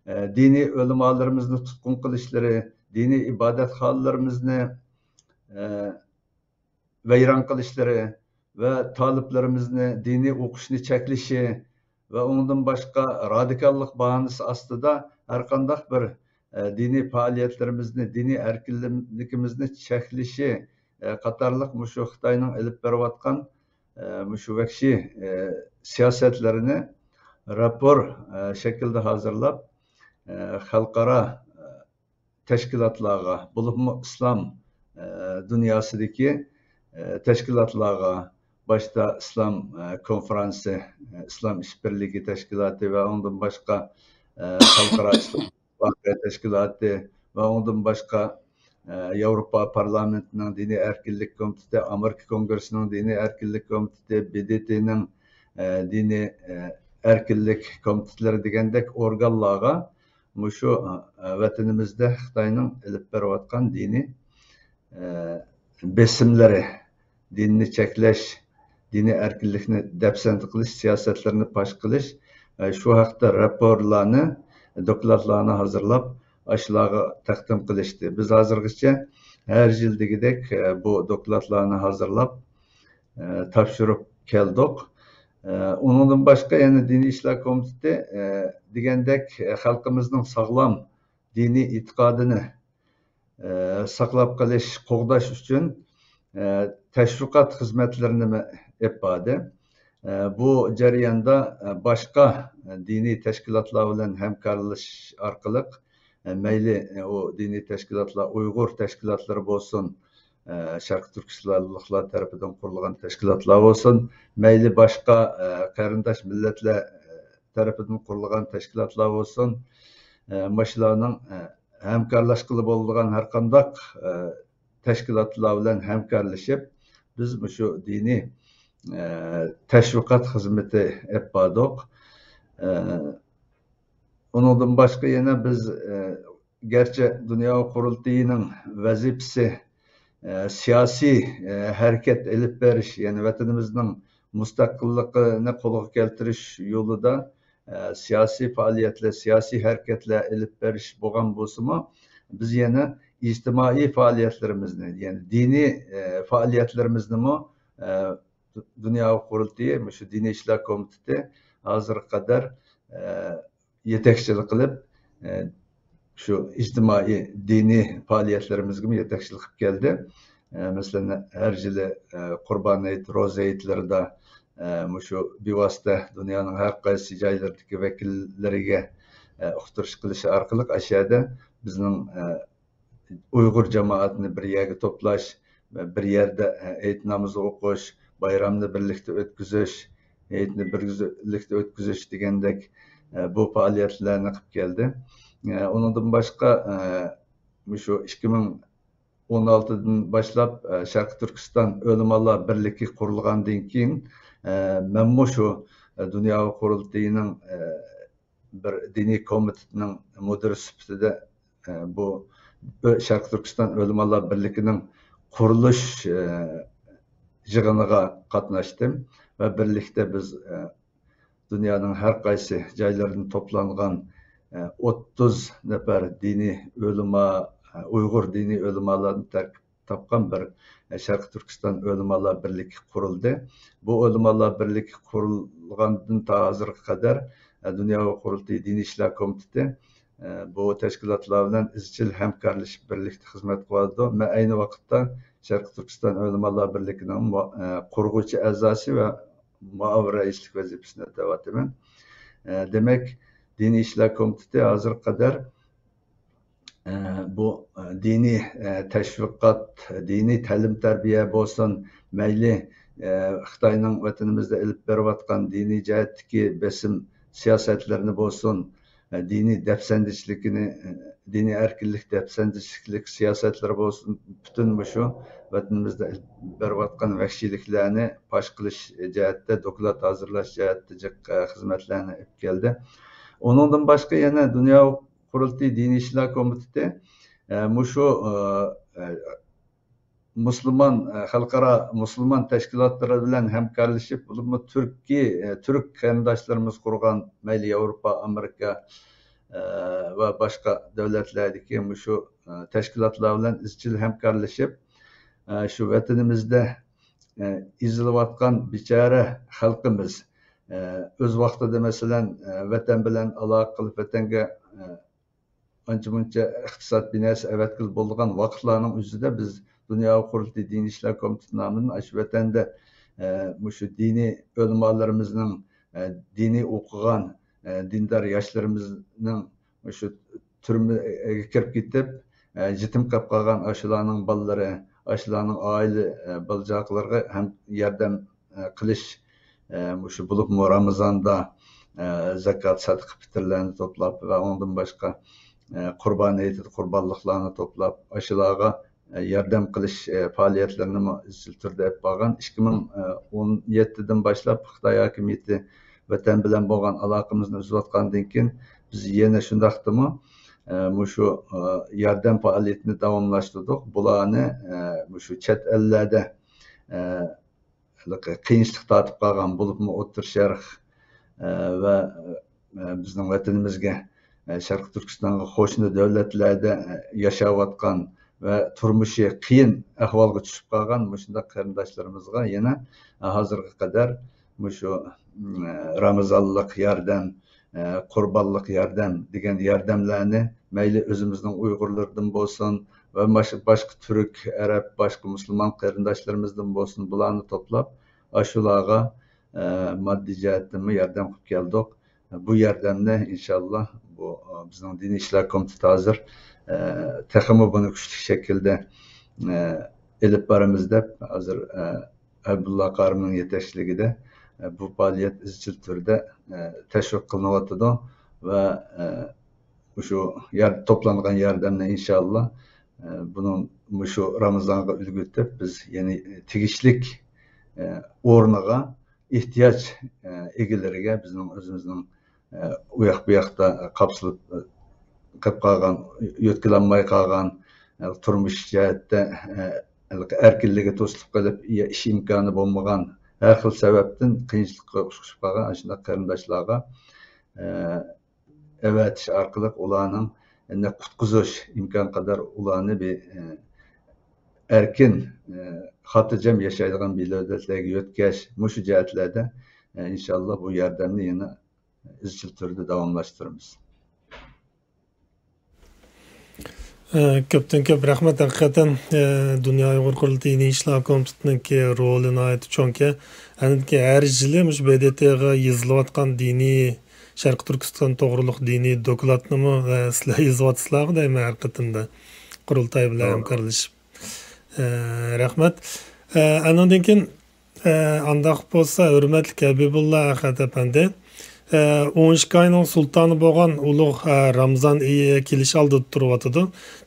ئە، دىنىي ئۆلىمالىرىمىزنى تۇتقۇن قىلىشلىرى، دىنىي ئىبادەتخانىلىرىمىزنى، ئە، ۋەيران قىلىشلىرى ۋە تالىپلىرىمىزنى دىنىي ئوقۇشنى چەكلىشى ۋە ئۇنىڭدىن باشقا رادىكاللىق باھانىسى ئاستىدا ھەرقانداق بىر، ئە، دىنىي پائالىيەتلىرىمىزنى، دىنىي ئەركىنلىكىمىزنى چەكلىشى، ئە، قاتارلىق مۇشۇ خىتاينىڭ ئېلىپ بېرىۋاتقان، ئە، مۇشۇ ۋەھشىي، ئە، سىياسەتلىرىنى راپور، ئە، شەكلىدە ھازىرلاپ، ئە، خەلقئارا، ئە، تەشكىلاتلارغا، بولۇپمۇ ئىسلام، ئە، دۇنياسىدىكى، ئە، تەشكىلاتلارغا، باشتا ئىسلام، ئە، كونفرانسى، ئە، ئىسلام ئىشبىرلىكى تەشكىلاتى ۋە ئۇنىڭدىن باشقا، ئە، خەلقئارا ئىسلام ۋەقە تەشكىلاتى ۋە ئۇنىڭدىن باشقا، ئە، ياۋروپا پارلامېنتىنىڭ دىنىي ئەركىنلىك كومىتېتى، ئامېرىكا كونگرېسسىنىڭ دىنىي ئەركىنلىك كومىتېتى، ب د ت نىڭ، ئە، دىنىي، ئە، ئەركىنلىك كومىتېتلىرى دېگەندەك ئورگانلارغا مۇشۇ، ئە، ۋەتىنىمىزدە خىتاينىڭ ئېلىپ بېرىۋاتقان دىنىي، ئە، بېسىملىرى، دىننى چەكلەش، دىنىي ئەركىنلىكنى دەپسەندە قىلىش سىياسەتلىرىنى پاش قىلىش، ئە، شۇ ھەقتە راپورلارنى، دوكلاتلارنى ھازىرلاپ، ئاشۇلارغا تەقدىم قىلىشتى. بىز ھازىرغىچە ھەر يىل دېگۈدەك، ئە، بۇ دوكلاتلارنى ھازىرلاپ، ئە، تاپشۇرۇپ كەلدۇق. ئە، ئۇنىڭدىن باشقا يەنە دىنىي ئىشلار كومىتېتى، ئە، دېگەندەك، ئە، خەلقىمىزنىڭ ساغلام دىنىي ئېتىقادىنى، ئە، ساقلاپ قېلىش، قوغداش ئۈچۈن، ئە، تەشۋىقات خىزمەتلىرىنىمۇ ئېلىپ باردى. ئە، بۇ جەرياندا، ئە، باشقا دىنىي تەشكىلاتلار بىلەن ھەمكارلىشىش ئارقىلىق، ئە، مەيلى، ئە، ئۇ دىنىي تەشكىلاتلار، ئۇيغۇر تەشكىلاتلىرى بولسۇن، ئە، شەرقىي تۈركىستانلىقلار تەرىپىدىن قۇرۇلغان تەشكىلاتلار بولسۇن، مەيلى باشقا، ئە، قېرىنداش مىللەتلەر، ئە، تەرىپىدىن قۇرۇلغان تەشكىلاتلار بولسۇن، ئە، مۇشۇلارنىڭ، ئە، ھەمكارلاشقىلى بولىدىغان ھەرقانداق، ئە، تەشكىلاتلار بىلەن ھەمكارلىشىپ، بىز مۇشۇ دىنىي، ئە، تەشۋىقات خىزمىتى ئېلىپ باردۇق. ئە، ئۇنىڭدىن باشقا يەنە بىز، ئە، گەرچە دۇنيا قۇرۇلتىيىنىڭ ۋەزىپىسى، ئە، سىياسىي، ئە، ھەرىكەت ئېلىپ بېرىش، يەنى ۋەتىنىمىزنىڭ مۇستەقىللىقىنى قولغا كەلتۈرۈش يولىدا، ئە، سىياسىي پائالىيەتلەر، سىياسىي ھەرىكەتلەر ئېلىپ بېرىش بولغان بولسىمۇ، بىز يەنە ئىجتىمائىي پائالىيەتلىرىمىزنى، يەنى دىنىي، ئە، پائالىيەتلىرىمىزنىمۇ، ئە، دۇنيا قۇرۇلتىيى، مۇشۇ دىنىي ئىشلار كومىتېتى ھازىرغا قەدەر، ئە، يېتەكچىلىك قىلىپ، ئە، شۇ ئىجتىمائىي دىنىي پائالىيەتلىرىمىزگىمۇ يېتەكچىلىك قىلىپ كەلدى. ئە، مەسىلەن، ھەر يىلى، ئە، قۇربان ھېيت، روزا ھېيتلىرىدا، ئە، مۇشۇ بىۋاسىتە دۇنيانىڭ ھەر قايسى جايلىرىدىكى ۋەكىللىرىگە، ئە، ئۇقتۇرۇش قىلىش ئارقىلىق ئاشۇ يەردە بىزنىڭ، ئە، ئۇيغۇر جامائەتنى بىر يەرگە توپلاش، بىر يەردە ھېيت نامىزى ئوقۇش، بايرامنى بىرلىكتە ئۆتكۈزۈش، ھېيتنى بىرلىكتە ئۆتكۈزۈش دېگەندەك، بۇ پائالىيەتلەرنى قىلىپ كەلدى. ئۇنىڭدىن باشقا، مۇشۇ ئىككى مىڭ ئون ئالتىدىن باشلاپ، شەرقىي تۈركىستان ئۆلىمالار بىرلىكى قۇرۇلغاندىن كېيىن، مەنمۇ شۇ دۇنيا قۇرۇلتىيىنىڭ بىر دىنىي كومىتېتنىڭ مۇدىرى سۈپىتىدە، ئە، بۇ شەرقىي تۈركىستان ئۆلىمالار بىرلىكىنىڭ قۇرۇلۇش، ئە، يىغىنىغا قاتناشتىم ۋە بىرلىكتە بىز، ئە، دۇنيانىڭ ھەر قايسى جايلىرىدىن توپلانغان، ئە، ئوتتۇز نەپەر دىنىي ئۆلىما، ئە، ئۇيغۇر دىنىي ئۆلىمالارنى تەركىب تاپقان بىر، ئە، شەرقىي تۈركىستان ئۆلىمالار بىرلىكى قۇرۇلدى. بۇ ئۆلىمالار بىرلىكى قۇرۇلغاندىن تا ھازىرغا قەدەر، ئە، دۇنيا قۇرۇلتىيى دىنىي ئىشلار كومىتېتى، ئە، بۇ تەشكىلاتلار بىلەن ئىزچىل ھەمكارلىشىپ بىرلىكتە خىزمەت قىلىۋاتىدۇ. مەن ئەينى ۋاقىتتا شەرقىي تۈركىستان ئۆلىمالار بىرلىكىنىڭ مۇ-، ئە، قۇرغۇچى ئەزاسى ۋە مۇئاۋىن رەئىسلىك ۋەزىپىسىنى ئۆتەۋاتىمەن. ئە، دېمەك، دىنىي ئىشلار كومىتېتى ھازىرغا قەدەر ئە، بۇ، ئە، دىنىي، ئە، تەشۋىقات، دىنىي تەلىم-تەربىيە بولسۇن، مەيلى، ئە، خىتاينىڭ ۋەتىنىمىزدە ئېلىپ بېرىۋاتقان دىنىي جەھەتتىكى بېسىم سىياسەتلىرىنى بولسۇن، ئە، دىنىي دەپسەندىچىلىكىنى، ئە، دىنىي ئەركىنلىك دەپسەندىچىلىك سىياسەتلىرى بولسۇن، پۈتۈن مۇشۇ ۋەتىنىمىزدە ئېلىپ بېرىۋاتقان ۋەھشىيلىكلەرنى پاش قىلىش جەھەتتە، دوكلات ھازىرلاش جەھەتتە جىق، ئە، خىزمەتلەرنى ئېلىپ كەلدى. ئۇنىڭدىن باشقا يەنە دۇنيا قۇرۇلتىيى دىنىي ئىشلار كومىتېتى، ئە، مۇشۇ، ئە، ئە، مۇسۇلمان، ئە، خەلقئارا مۇسۇلمان تەشكىلاتلىرى بىلەن ھەمكارلىشىپ، بولۇپمۇ تۈركىي، ئە، تۈرك قېرىنداشلىرىمىز قۇرغان، مەيلى ياۋروپا، ئامېرىكا، ئە، ۋە باشقا دۆلەتلەردىكى مۇشۇ، ئە، تەشكىلاتلار بىلەن ئىزچىل ھەمكارلىشىپ، ئە، شۇ ۋەتىنىمىزدە، ئە، ئېزىلىۋاتقان بىچارە خەلقىمىز، ئە، ئۆز ۋاقتىدا، مەسىلەن، ئە، ۋەتەن بىلەن ئالاقە قىلىپ، ۋەتەنگە، ئە، ئانچە-مۇنچە ئىقتىساد بىناسى ئەۋەتكىلى بولىدىغان ۋاقىتلارنىڭ ئۆزىدە بىز دۇنيا قۇرۇلتىيى دىنىي ئىشلار كومىتېتى نامىدىن ئاشۇ ۋەتەندە، ئە، مۇشۇ دىنىي ئۆلىمالىرىمىزنىڭ، ئە، دىنىي ئوقۇغان، ئە، دىندار ياشلىرىمىزنىڭ مۇشۇ تۈرمىگە كىرىپ كېتىپ، ئە، يېتىم قېلىپ قالغان ئاشۇلارنىڭ بالىلىرى، ئاشۇلارنىڭ ئائىلە، ئە، بالا-چاقىلىرىغا ھەم ياردەم، ئە، قىلىش، ئە، مۇشۇ بولۇپمۇ رامىزاندا، ئە، زاكات، سەدىقە، پىتىرلەرنى توپلاپ ۋە ئۇنىڭدىن باشقا، ئە، قۇربان ھېيتىدا قۇربانلىقلارنى توپلاپ، ئاشۇلارغا، ئە، ياردەم قىلىش، ئە، پائالىيەتلىرىنىمۇ ئىزچىل تۈردە ئېلىپ بارغان. ئىككى مىڭ ئون يەتتىدىن باشلاپ خىتاي ھاكىمىيىتى ۋەتەن بىلەن بولغان ئالاقىمىزنى ئۈزۈۋاتقاندىن كېيىن، بىز يەنە شۇنداقتىمۇ، ئە، مۇشۇ، ئە، ياردەم پائالىيىتىنى داۋاملاشتۇردۇق. بۇلارنى، ئە، مۇشۇ چەت ئەللەردە، ئە، قىيىنچىلىق تارتىپ قالغان، بولۇپمۇ ئوتتۇرا شەرق، ئە، ۋە، ئە، بىزنىڭ ۋەتىنىمىزگە، ئە، شەرقىي تۈركىستانغا قوشنا دۆلەتلەردە، ئە، ياشاۋاتقان ۋە تۇرمۇشى قىيىن ئەھۋالغا چۈشۈپ قالغان مۇشۇنداق قېرىنداشلىرىمىزغا يەنە، ئە، ھازىرغا قەدەر مۇشۇ، ئە، رامىزانلىق ياردەم، ئە، قۇربانلىق ياردەم دېگەن ياردەملەرنى مەيلى ئۆزىمىزنىڭ ئۇيغۇرلىرىدىن بولسۇن ۋە باش-، باشقا تۈرك، ئەرەب، باشقا مۇسۇلمان قېرىنداشلىرىمىزدىن بولسۇن، بۇلارنى توپلاپ، ئاشۇلارغا، ئە، ماددىي جەھەتتىنمۇ ياردەم قىلىپ كەلدۇق. بۇ ياردەمنى ئىنشاللا بۇ، ئە، بىزنىڭ دىنىي ئىشلار كومىتېتى ھازىر، ئە، تېخىمۇ بۇنى كۈچلۈك شەكىلدە، ئە، ئېلىپ بارىمىز دەپ ھازىر، ئە، ئەبدۇللا قارىمنىڭ يېتەكچىلىكىدە، ئە، بۇ پائالىيەت ئىزچىل تۈردە، ئە، تەشۋىق قىلىنىۋاتىدۇ ۋە، ئە، مۇشۇ يار-، توپلانغان ياردەمنى ئىنشاللا، ئە، بۇنىڭ مۇشۇ رامىزانغا ئۈلگە ئېتىپ، بىز يەنى تېگىشلىك، ئە، ئورنىغا، ئېھتىياج، ئە، ئىگىلىرىگە بىزنىڭ ئۆزىمىزنىڭ، ئە، ئۇياق-بۇياقتا قاپسىلىپ، ئە، قېلىپ قالغان، يۆتكىلەلمەي قالغان، ئە، تۇرمۇش جەھەتتە، ئە، ئەركىنلىكى توسۇلۇپ قېلىپ، ئىش ئىمكانى بولمىغان، ھەر خىل سەۋەبتىن قىيىنچىلىققا ئۇچرىشىپ قالغان ئاشۇنداق قېرىنداشلارغا، ئە، ئەۋەتىش ئارقىلىق ئۇلارنىڭ قۇتقۇزۇش ئىمكانقەدەر ئۇلارنى بىر، ئە، ئەركىن، ئە، خاتىرجەم ياشايدىغان بىر دۆلەتلەرگە يۆتكەش، مۇشۇ جەھەتلەردە، ئە، ئىنشاللا بۇ ياردەمنى يەنە ئىزچىل تۈردە داۋاملاشتۇرىمىز. ئە، كۆپتىن كۆپ رەھمەت. ھەقىقەتەن، ئە، دۇنيا ئۇيغۇر قۇرۇلتىيى دىنىي ئىشلار كومىتېتىنىڭكى رولى ناھايىتى چوڭكەن. ئەنىدىكى ھەر يىلى مۇشۇ ب د ت غا يېزىلىۋاتقان دىنىي، شەرقىي تۈركىستان توغرۇلۇق دىنىي دوكلاتنىمۇ، ئە، سىلەر يېزىۋاتىسىلەرغۇ دەيمەن ھەر قېتىمدا. قۇرۇلتاي بىلەن ھەمكارلىشىپ. ئە، رەھمەت. ئە، ئانىڭدىن كېيىن، ئە، ئانداق بولسا، ھۆرمەتلىك ھەبىبۇللا ئەخەت ئەپەندى، ئە، ئون ئىككى ئاينىڭ سۇلتانى بولغان ئۇلۇغ، ئە، رامىزان ئېيى كېلىش ئالدىدا تۇرۇۋاتىدۇ.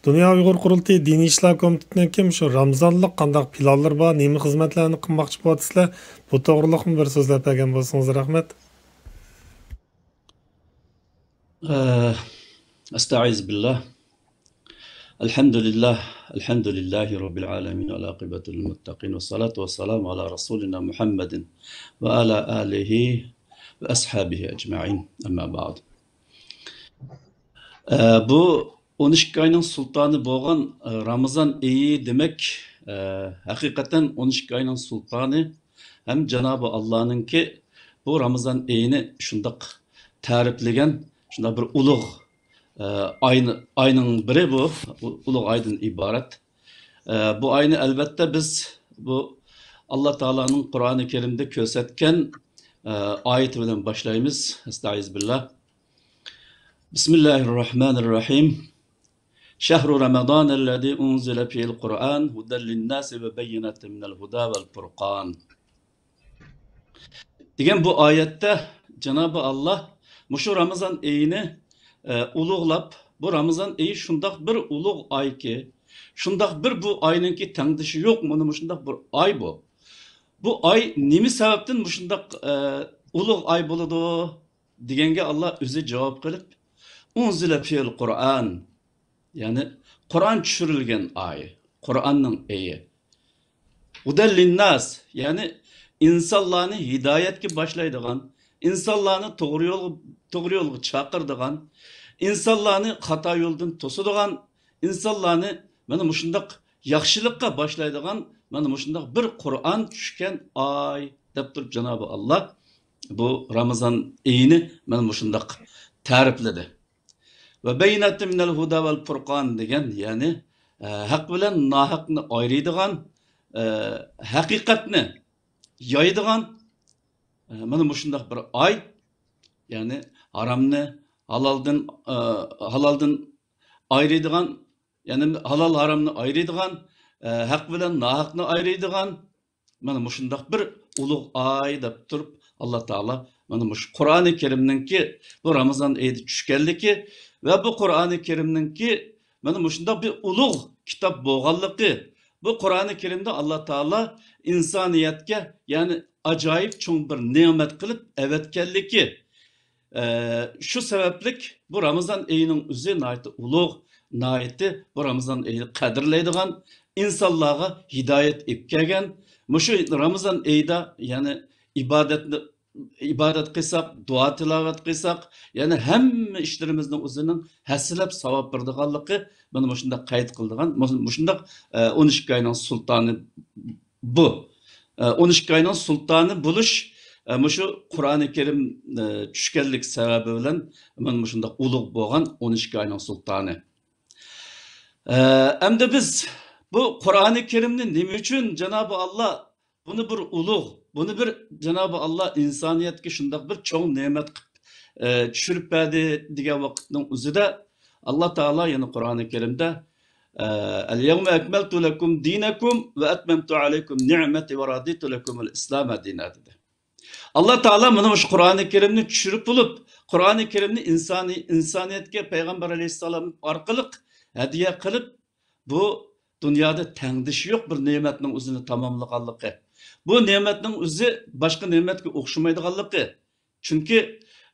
دۇنيا ئۇيغۇر قۇرۇلتىيى دىنىي ئىشلار كومىتېتىنىڭكى مۇشۇ رامىزانلىق قانداق پىلانلىرى بار، نېمە خىزمەتلەرنى قىلماقچى بولۇۋاتىسىلەر؟ بۇ توغرىلىقمۇ بىر سۆزلەپ بەرگەن بولسىڭىز رەھمەت. ئە، ئەستەئىزۇ بىللا. ئەلھەمدۇلىللا، ئەلھەمدۇلىللاھى رەببىل ئالەمىن، ۋەل ئاقىبەتۇ لىل مۇتتەقىن، ۋەسسالاتۇ ۋەسسالامۇ ئالا رەسۇلىنا مۇھەممەدىن ۋە ئالا ئالىھى ۋە ئەسھابىھى ئەجمەئىن. ئەمما بەئد. ئە، بۇ ئون ئىككى ئاينىڭ سۇلتانى بولغان، ئە، رامىزان ئېيى دېمەك، ئە، ھەقىقەتەن ئون ئىككى ئاينىڭ سۇلتانى ھەم جانابى ئاللانىڭكى بۇ رامىزان ئېيىنى شۇنداق تەرىپلىگەن، شۇنداق بىر ئۇلۇغ، ئە، ئاينى، ئاينىڭ بىرى بۇ، ئۇ-، ئۇلۇغ ئايدىن ئىبارەت. ئە، بۇ ئاينى ئەلۋەتتە بىز بۇ ئاللا تائالانىڭ قۇرئانى كەرىمدە كۆرسەتكەن، ئە، ئايىتى بىلەن باشلايمىز. ئەستەئىزۇ بىللا. بىسمىللاھىررەھمانىررەھىم. شەھرۇ رەمەزانەللەزى ئۇنزىلە فىھىل قۇرئان ھۇدەل لىنناسى ۋە بەييىناتىن مىنەل ھۇدا ۋەل پۇرقان. دېگەن بۇ ئايەتتە جانابى ئاللا مۇشۇ رامىزان ئېيىنى، ئە، ئۇلۇغلاپ، بۇ رامىزان ئېيى شۇنداق بىر ئۇلۇغ ئايكى، شۇنداق بىر بۇ ئاينىڭكى تەڭدىشى يوق، مانا مۇشۇنداق بىر ئاي بۇ. بۇ ئاي نېمە سەۋەبتىن مۇشۇنداق، ئە، ئۇلۇغ ئاي بولىدۇ؟ دېگەنگە ئاللا ئۆزى جاۋاب قىلىپ، ئۇنزىلە فىھىل قۇرئان، يەنى قۇرئان چۈشۈرۈلگەن ئاي، قۇرئاننىڭ ئېيى. ھۇدەل لىنناس، يەنى ئىنسانلارنى ھىدايەتكە باشلايدىغان، ئىنسانلارنى توغرا يولغا، توغرا يولغا چاقىرىدىغان، ئىنسانلارنى خاتا يولدىن توسىدىغان، ئىنسانلارنى مانا مۇشۇنداق ياخشىلىققا باشلايدىغان مانا مۇشۇنداق بىر قۇرئان چۈشكەن ئاي دەپ تۇرۇپ جانابى ئاللا بۇ رامىزان ئېيىنى مانا مۇشۇنداق تەرىپلىدى. ۋە بەيناتىن مىنەل ھۇدا ۋەل پۇرقان دېگەن، يەنى، ئە، ھەق بىلەن ناھەقنى ئايرىيدىغان، ئە، ھەقىقەتنى يايىدىغان، ئە، مانا مۇشۇنداق بىر ئاي، يەنى ھارامنى ھالالدىن، ئە، ھالالدىن ئايرىيدىغان، يەنى ھالال ھارامنى ئايرىيدىغان، ئە، ھەق بىلەن ناھەقنى ئايرىيدىغان، مانا مۇشۇنداق بىر ئۇلۇغ ئاي دەپ تۇرۇپ، ئاللا تائالا مانا مۇشۇ قۇرئانى كەرىمنىڭكى بۇ رامىزان ئېيىدا چۈشكەنلىكى ۋە بۇ قۇرئانى كەرىمنىڭكى مانا مۇشۇنداق بىر ئۇلۇغ كىتاب بولغانلىقى، بۇ قۇرئانى كەرىمدە ئاللا تائالا ئىنسانىيەتكە، يەنى ئاجايىپ چوڭ بىر نېمەت قىلىپ ئەۋەتكەنلىكى، ئە، شۇ سەۋەبلىك بۇ رامىزان ئېيىنىڭ ئۆزى ناھايىتى ئۇلۇغ، ناھايىتى بۇ رامىزان ئېيىنى قەدىرلەيدىغان، ئىنسانلارغا ھىدايەت ئېلىپ كەلگەن. مۇشۇ رامىزان ئېيىدا، يەنى ئىبادەتنى، ئىبادەت قىلساق، دۇئا تىلاۋەت قىلساق، يەنى ھەممە ئىشلىرىمىزنىڭ ئۆزىنىڭ ھەسسىلەپ ساۋاب بېرىدىغانلىقى مانا مۇشۇنداق قەيت قىلىدىغان، مۇ-، مۇشۇنداق، ئە، ئون ئىككى ئاينىڭ سۇلتانى بۇ، ئە، ئون ئىككى ئاينىڭ سۇلتانى بولۇش، ئە، مۇشۇ قۇرئانى كەرىم، ئە، چۈشكەنلىك سەۋەبى بىلەن مانا مۇشۇنداق ئۇلۇغ بولغان ئون ئىككى ئاينىڭ سۇلتانى. ئە، ئەمدى بىز بۇ قۇرئانى كەرىمنى نېمە ئۈچۈن جانابى ئاللا بۇنى بىر ئۇلۇغ، بۇنى بىر جانابى ئاللا ئىنسانىيەتكە شۇنداق بىر چوڭ نېمەت قىلىپ، ئە، چۈشۈرۈپ بەردى دېگەن ۋاقىتنىڭ ئۆزىدە ئاللا تائالا يەنە قۇرئانى كەرىمدە، ئە، ئەل يەۋمە ئەكمەلتۇ لەكۇم دىنەكۇم ۋە ئەتمەمتۇ ئەلەيكۇم نىئمەتى ۋە رەزىتۇ لەكۇمۇل ئىسلامە دىنا دېدى. ئاللا تائالا مانا مۇشۇ قۇرئانى كەرىمنى چۈشۈرۈپ بولۇپ، قۇرئانى كەرىمنى ئىنسانىي-، ئىنسانىيەتكە پەيغەمبەر ئەلەيھىسسالام ئارقىلىق ھەدىيە قىلىپ، بۇ دۇنيادا تەڭدىشى يوق بىر نېمەتنىڭ ئۆزىنى تاماملىغانلىقى، بۇ نېمەتنىڭ ئۆزى باشقا نېمەتكە ئوخشىمايدىغانلىقى. چۈنكى،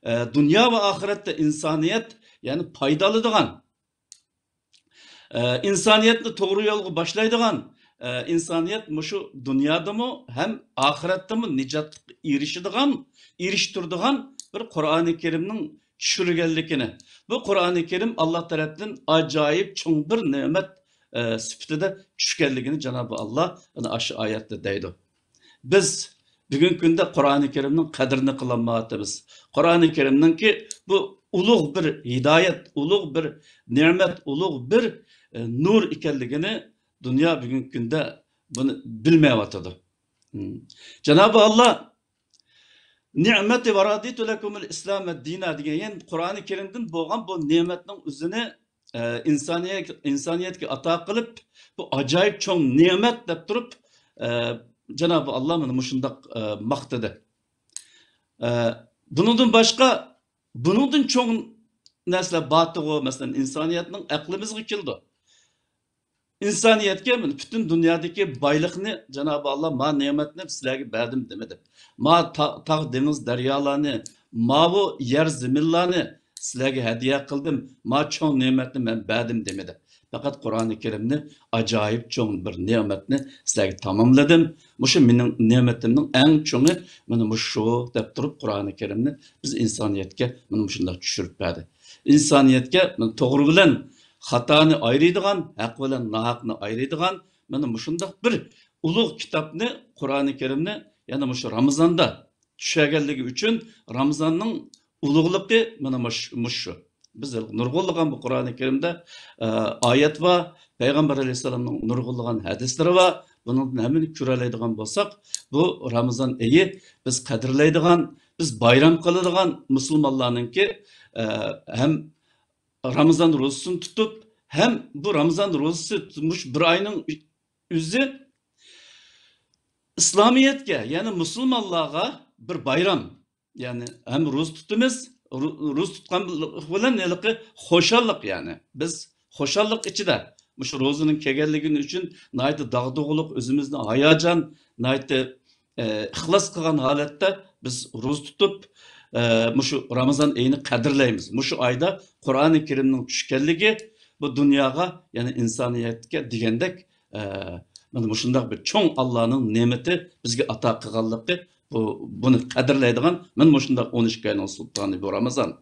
ئە، دۇنيا ۋە ئاخىرەتتە ئىنسانىيەت، يەنى پايدا ئالىدىغان، ئە، ئىنسانىيەتنى توغرا يولغا باشلايدىغان، ئە، ئىنسانىيەت مۇشۇ دۇنيادىمۇ ھەم ئاخىرەتتىمۇ نىجاتقا ئېرىشىدىغان، ئېرىشتۈرىدىغان بىر قۇرئانى كەرىمنىڭ چۈشۈرگەنلىكىنى، بۇ قۇرئانى كەرىم ئاللا تەرەپتىن ئاجايىپ چوڭ بىر نېمەت، ئە، سۈپىتىدە چۈشكەنلىكىنى جانابى ئاللا ئەنە ئاشۇ ئايەتتە دەيدۇ. بىز بۈگۈنكى كۈندە قۇرئانى كەرىمنىڭ قەدرىنى قىلالمايۋاتىمىز. قۇرئانى كەرىمنىڭكى بۇ ئۇلۇغ بىر ھىدايەت، ئۇلۇغ بىر نېمەت، ئۇلۇغ بىر، ئە، نۇر ئىكەنلىكىنى دۇنيا بۈگۈنكى كۈندە بۇنى بىلمەيۋاتىدۇ. ھىم. جانابى ئاللا نىئمەتى ۋە رەزىتۇ لەكۇمۇل ئىسلامە دىنا دېگەن، يەنى قۇرئانى كەرىمدىن بولغان بۇ نېمەتنىڭ ئۆزىنى، ئە، ئىنسانىيەت-، ئىنسانىيەتكە ئاتا قىلىپ، بۇ ئاجايىپ چوڭ نېمەت دەپ تۇرۇپ، ئە، جانابى ئاللا مانا مۇشۇنداق، ئە، ماختىدى. ئە، بۇنىڭدىن باشقا، بۇنىڭدىن چوڭ نەرسىلەر بارتىغۇ، مەسىلەن، ئىنسانىيەتنىڭ ئەقلىمىزگە كېلىدۇ. ئىنسانىيەتكە مانا پۈتۈن دۇنيادىكى بايلىقنى جانابى ئاللا، ما نېمەتنى سىلەرگە بەردىم دېمىدى. ما تا-، تاغ، دېڭىز، دەريالارنى، ماۋۇ يەر زېمىنلارنى سىلەرگە ھەدىيە قىلدىم، ما چوڭ نېمەتنى مەن بەردىم دېمىدى. پەقەت قۇرئانى كەرىمنى ئاجايىپ چوڭ بىر نېمەتنى سىلەرگە تاماملىدىم. مۇشۇ مېنىڭ نېمىتىمنىڭ ئەڭ چوڭى مانا مۇشۇ دەپ تۇرۇپ قۇرئانى كەرىمنى بىز ئىنسانىيەتكە مانا مۇشۇنداق چۈشۈرۈپ بەردى. ئىنسانىيەتكە مانا توغرا بىلەن خاتانى ئايرىيدىغان، ھەق بىلەن ناھەقنى ئايرىيدىغان مانا مۇشۇنداق بىر ئۇلۇغ كىتابنى، قۇرئانى كەرىمنى يەنە مۇشۇ رامىزاندا چۈشەرگەنلىكى ئۈچۈن رامىزاننىڭ ئۇلۇغلۇقى مانا مۇش-، مۇشۇ. بىز نۇرغۇنلىغان بۇ قۇرئانى كەرىمدە، ئە، ئايەت بار، پەيغەمبەر ئەلەيھىسسالامنىڭ نۇرغۇنلىغان ھەدىسلىرى بار. بۇنىڭدىن ھەممىنى كۆرەلەيدىغان بولساق، بۇ رامىزان ئېيى بىز قەدىرلەيدىغان، بىز بايرام قىلىدىغان مۇسۇلمانلارنىڭكى، ئە، ھەم رامىزان روزىسىنى تۇتۇپ، ھەم بۇ رامىزان روزىسى مۇشۇ بىر ئاينىڭ ئۆزى ئىسلامىيەتكە، يەنى مۇسۇلمانلارغا بىر بايرام. يەنى ھەم روزا تۇتىمىز، رو-، روزا تۇتقان بىلەن ھېلىقى خۇشاللىق، يەنى بىز خۇشاللىق ئىچىدە مۇشۇ روزىنىڭ كەلگەنلىكىنى ئۈچۈن ناھايىتى داغدۇغىلىق، ئۆزىمىزنى ھاياجان، ناھايىتى، ئە، ئىخلاس قىلغان ھالەتتە بىز روزا تۇتۇپ، ئە، مۇشۇ رامىزان ئېيىنى قەدىرلەيمىز. مۇشۇ ئايدا قۇرئانى كەرىمنىڭ چۈشكەنلىكى بۇ دۇنياغا، يەنى ئىنسانىيەتكە دېگەندەك، ئە، مانا مۇشۇنداق بىر چوڭ ئاللانىڭ نېمىتى بىزگە ئاتا قىلغانلىقى، بۇ، بۇنى قەدىرلەيدىغان مانا مۇشۇنداق ئون ئىككى ئاينىڭ سۇلتانى بۇ رامىزان.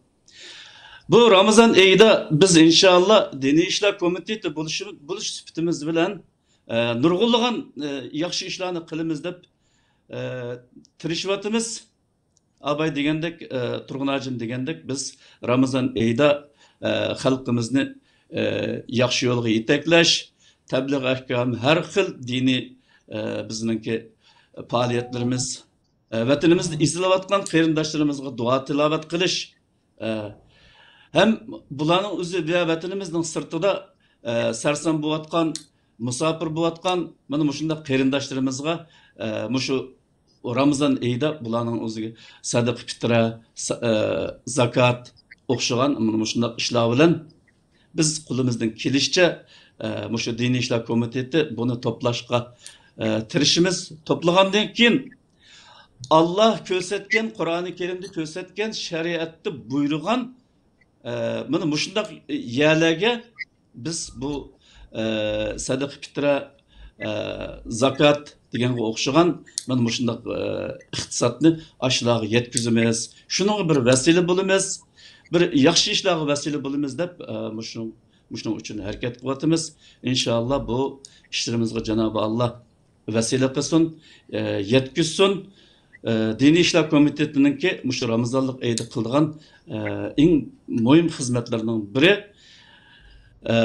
بۇ رامىزان ئېيىدا بىز ئىنشائاللا دىنىي ئىشلار كومىتېتى بولۇشى-، بولۇش سۈپىتىمىز بىلەن، ئە، نۇرغۇنلىغان، ئە، ياخشى ئىشلارنى قىلىمىز دەپ، ئە، تىرىشىۋاتىمىز. ئاباي دېگەندەك، ئە، تۇرغۇن ھاجىم دېگەندەك، بىز رامىزان ئېيىدا، ئە، خەلقىمىزنى، ئە، ياخشى يولغا يېتەكلەش، تەبلىغ ئەھكام، ھەر خىل دىنىي، ئە، بىزنىڭكى پائالىيەتلىرىمىز، ئە، ۋەتىنىمىزدە ئېزىلىۋاتقان قېرىنداشلىرىمىزغا دۇئا تىلاۋەت قىلىش، ئە، ھەم بۇلارنىڭ ئۆزى ۋە ۋەتىنىمىزنىڭ سىرتىدا، ئە، سەرسان بولۇۋاتقان، مۇساپىر بولۇۋاتقان مانا مۇشۇنداق قېرىنداشلىرىمىزغا، ئە، مۇشۇ رامىزان ئېيىدا بۇلارنىڭ ئۆزىگە سەدىقە پىترە، سا-، ئە، زاكات ئوخشىغان مانا مۇشۇنداق ئىشلار بىلەن بىز قولىمىزدىن كېلىشىچە، ئە، مۇشۇ دىنىي ئىشلار كومىتېتى بۇنى توپلاشقا، ئە، تىرىشىمىز. توپلىغاندىن كېيىن، ئاللا كۆرسەتكەن، قۇرئانى كەرىمدە كۆرسەتكەن، شەرىئەتتە بۇيرۇغان، ئە، مانا مۇشۇنداق يەرلەرگە بىز بۇ، ئە، سەدىقە پىترە، ئە، زاكات دېگەنگە ئوخشىغان مانا مۇشۇنداق، ئە، ئىقتىسادنى ئاشۇلارغا يەتكۈزىمىز. شۇنىڭغا بىر ۋەسىلە بولىمىز، بىر ياخشى ئىشلارغا ۋەسىلە بولىمىز دەپ، ئە، مۇشۇنىڭ، مۇشۇنىڭ ئۈچۈن ھەرىكەت قىلىۋاتىمىز. ئىنشائاللا بۇ ئىشلىرىمىزغا جانابى ئاللا ۋەسىلە قىلسۇن، ئە، يەتكۈزسۇن. ئە، دىنىي ئىشلار كومىتېتىنىڭكى مۇشۇ رامىزانلىق ئېيىدا قىلىدىغان، ئە، ئەڭ مۇھىم خىزمەتلىرىنىڭ بىرى. ئە،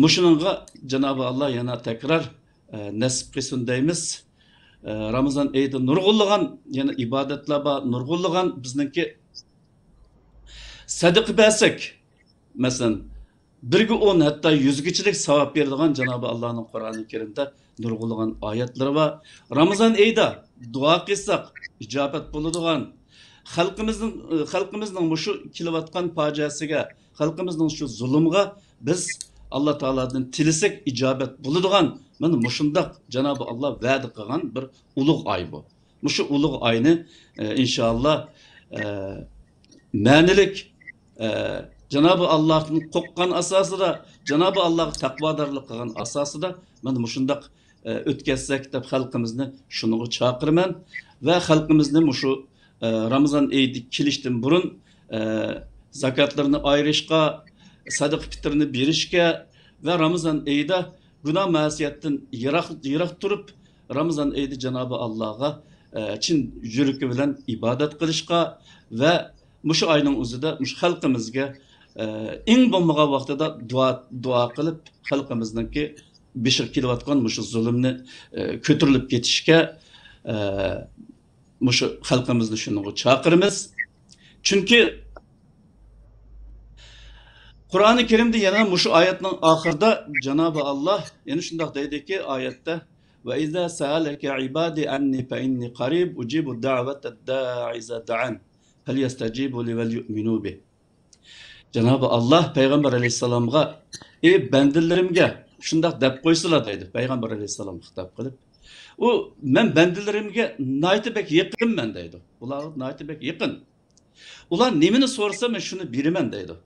مۇشۇنىڭغا جانابى ئاللا يەنە تەكرار، ئە، نەسىپ قىلسۇن دەيمىز. ئە، رامىزان ئېيىدا نۇرغۇنلىغان يەنە ئىبادەتلەر بار، نۇرغۇنلىغان بىزنىڭكى سەدىقە بەرسەك، مەسىلەن، بىرگە ئون، ھەتتا يۈزگىچىلىك ساۋاب بېرىدىغان جانابى ئاللانىڭ قۇرئانى كەرىمدە نۇرغۇنلىغان ئايەتلىرى بار. رامىزان ئېيىدا دۇئا قىلساق، ئىجابەت بولىدىغان، خەلقىمىزنىڭ، خەلقىمىزنىڭ مۇشۇ كېلىۋاتقان پاجىئەسىگە، خەلقىمىزنىڭ شۇ زۇلۇمىغا بىز ئاللا تائالادىن تىلىسەك، ئىجابەت بولىدىغان، مانا مۇشۇنداق جانابى ئاللا ۋەدە قىلغان بىر ئۇلۇغ ئاي بۇ. مۇشۇ ئۇلۇغ ئاينى، ئە، ئىنشائاللا، ئە، مەنىلىك، ئە، جانابى ئاللاھتىن قورققان ئاساسىدا، جانابى ئاللاھقا تەقۋادارلىق قىلغان ئاساسىدا، مانا مۇشۇنداق، ئە، ئۆتكەزسەك دەپ خەلقىمىزنى شۇنىڭغا چاقىرىمەن ۋە خەلقىمىزنى مۇشۇ، ئە، رامىزان ئېيى كېلىشتىن بۇرۇن، ئە، زاكاتلىرىنى ئايرىشقا، سەدىقە پىتىرنى بېرىشكە ۋە رامىزان ئېيىدا گۇناھ مەسىيەتتىن يىراق، يىراق تۇرۇپ، رامىزان ئېيىدا جانابى ئاللاغا، ئە، چىن يۈرىكى بىلەن ئىبادەت قىلىشقا ۋە مۇشۇ ئاينىڭ ئۆزىدە مۇشۇ خەلقىمىزگە، ئە، ئەڭ بولمىغان ۋاقتىدا دۇئا، دۇئا قىلىپ، خەلقىمىزنىڭكى بېشىغا كېلىۋاتقان مۇشۇ زۇلۇمنى، ئە، كۆتۈرۈلۈپ كېتىشىگە، ئە، مۇشۇ خەلقىمىزنى شۇنىڭغا چاقىرىمىز. چۈنكى قۇرئانى كەرىمدە يەنە مۇشۇ ئايەتنىڭ ئاخىرىدا جانابى ئاللا يەنە شۇنداق دەيدىكى ئايەتتە، «وَإِذَا سَأَلَكَ عِبَادِي عَنِّي فَإِنِّي قَرِيبٌ أُجِيبُ دَعْوَةَ الدَّاعِ إِذَا دَعَانِ فَلْيَسْتَجِيبُوا لِي وَلْيُؤْمِنُوا بِي.» جانابى ئاللا پەيغەمبەر ئەلەيھىسسالامغا، «ئى بەندىلىرىمگە شۇنداق دەپ قويسىلا» دەيدۇ. پەيغەمبەر ئەلەيھىسسالامغا خىتاب قىلىپ، ئۇ، «مەن بەندىلىرىمگە ناھايىتى بەك يېقىنمەن» دەيدۇ. ئۇلارغا ناھايىتى بەك يېقىن. «ئۇلار نېمىنى سورىسا، مەن شۇنى بېرىمەن» دەيدۇ.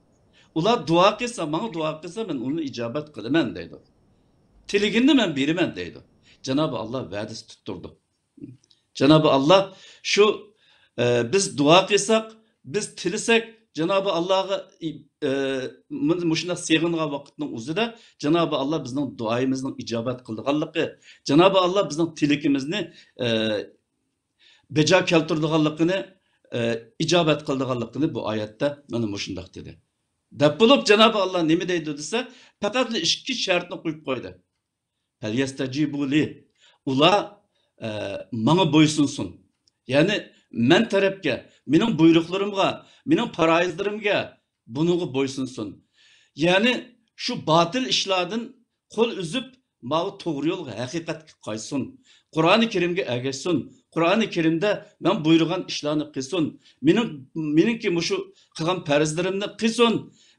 «ئۇلار دۇئا قىلسا، ماڭا دۇئا قىلسا، مەن ئۇنى ئىجابەت قىلىمەن» دەيدۇ. «تىلىگىنىنى مەن بېرىمەن» دەيدۇ. جانابى ئاللا ۋەدىسى تۇتتۇردى. جانابى ئاللا شۇ، ئە، بىز دۇئا قىلساق، بىز تىلىسەك، جانابى ئاللاغا، ئە، مۇ-، مۇشۇنداق سېغىنغان ۋاقىتنىڭ ئۆزىدە جانابى ئاللا بىزنىڭ دۇئايىمىزنىڭ ئىجابەت قىلىدىغانلىقى، جانابى ئاللا بىزنىڭ تىلىكىمىزنى، ئە، بەجا كەلتۈرىدىغانلىقىنى، ئە، ئىجابەت قىلىدىغانلىقىنى بۇ ئايەتتە مانا مۇشۇنداق دېدى. دەپ بولۇپ، جانابى ئاللا نېمە دەيدۇ دېسە، پەقەتلا ئىككى شەرتنى قويۇپ قويدى. «فَلْيَسْتَجِيبُوا لِي.» ئۇلار، ئە، ماڭا بويسۇنسۇن. يەنى مەن تەرەپكە، مېنىڭ بۇيرۇقلىرىمغا، مېنىڭ پارايىزلىرىمگە، بۇنىڭغا بويسۇنسۇن. يەنى شۇ باتىل ئىشلاردىن قول ئۈزۈپ، ماۋۇ توغرا يولغا، ھەقىقەتكە قايتسۇن. قۇرئانى كەرىمگە ئەگەشسۇن. قۇرئانى كەرىمدە مەن بۇيرۇغان ئىشلارنى قىلسۇن. مېنىڭ، مېنىڭكى مۇشۇ قىلغان پەرزلىرىمنى قىلسۇن.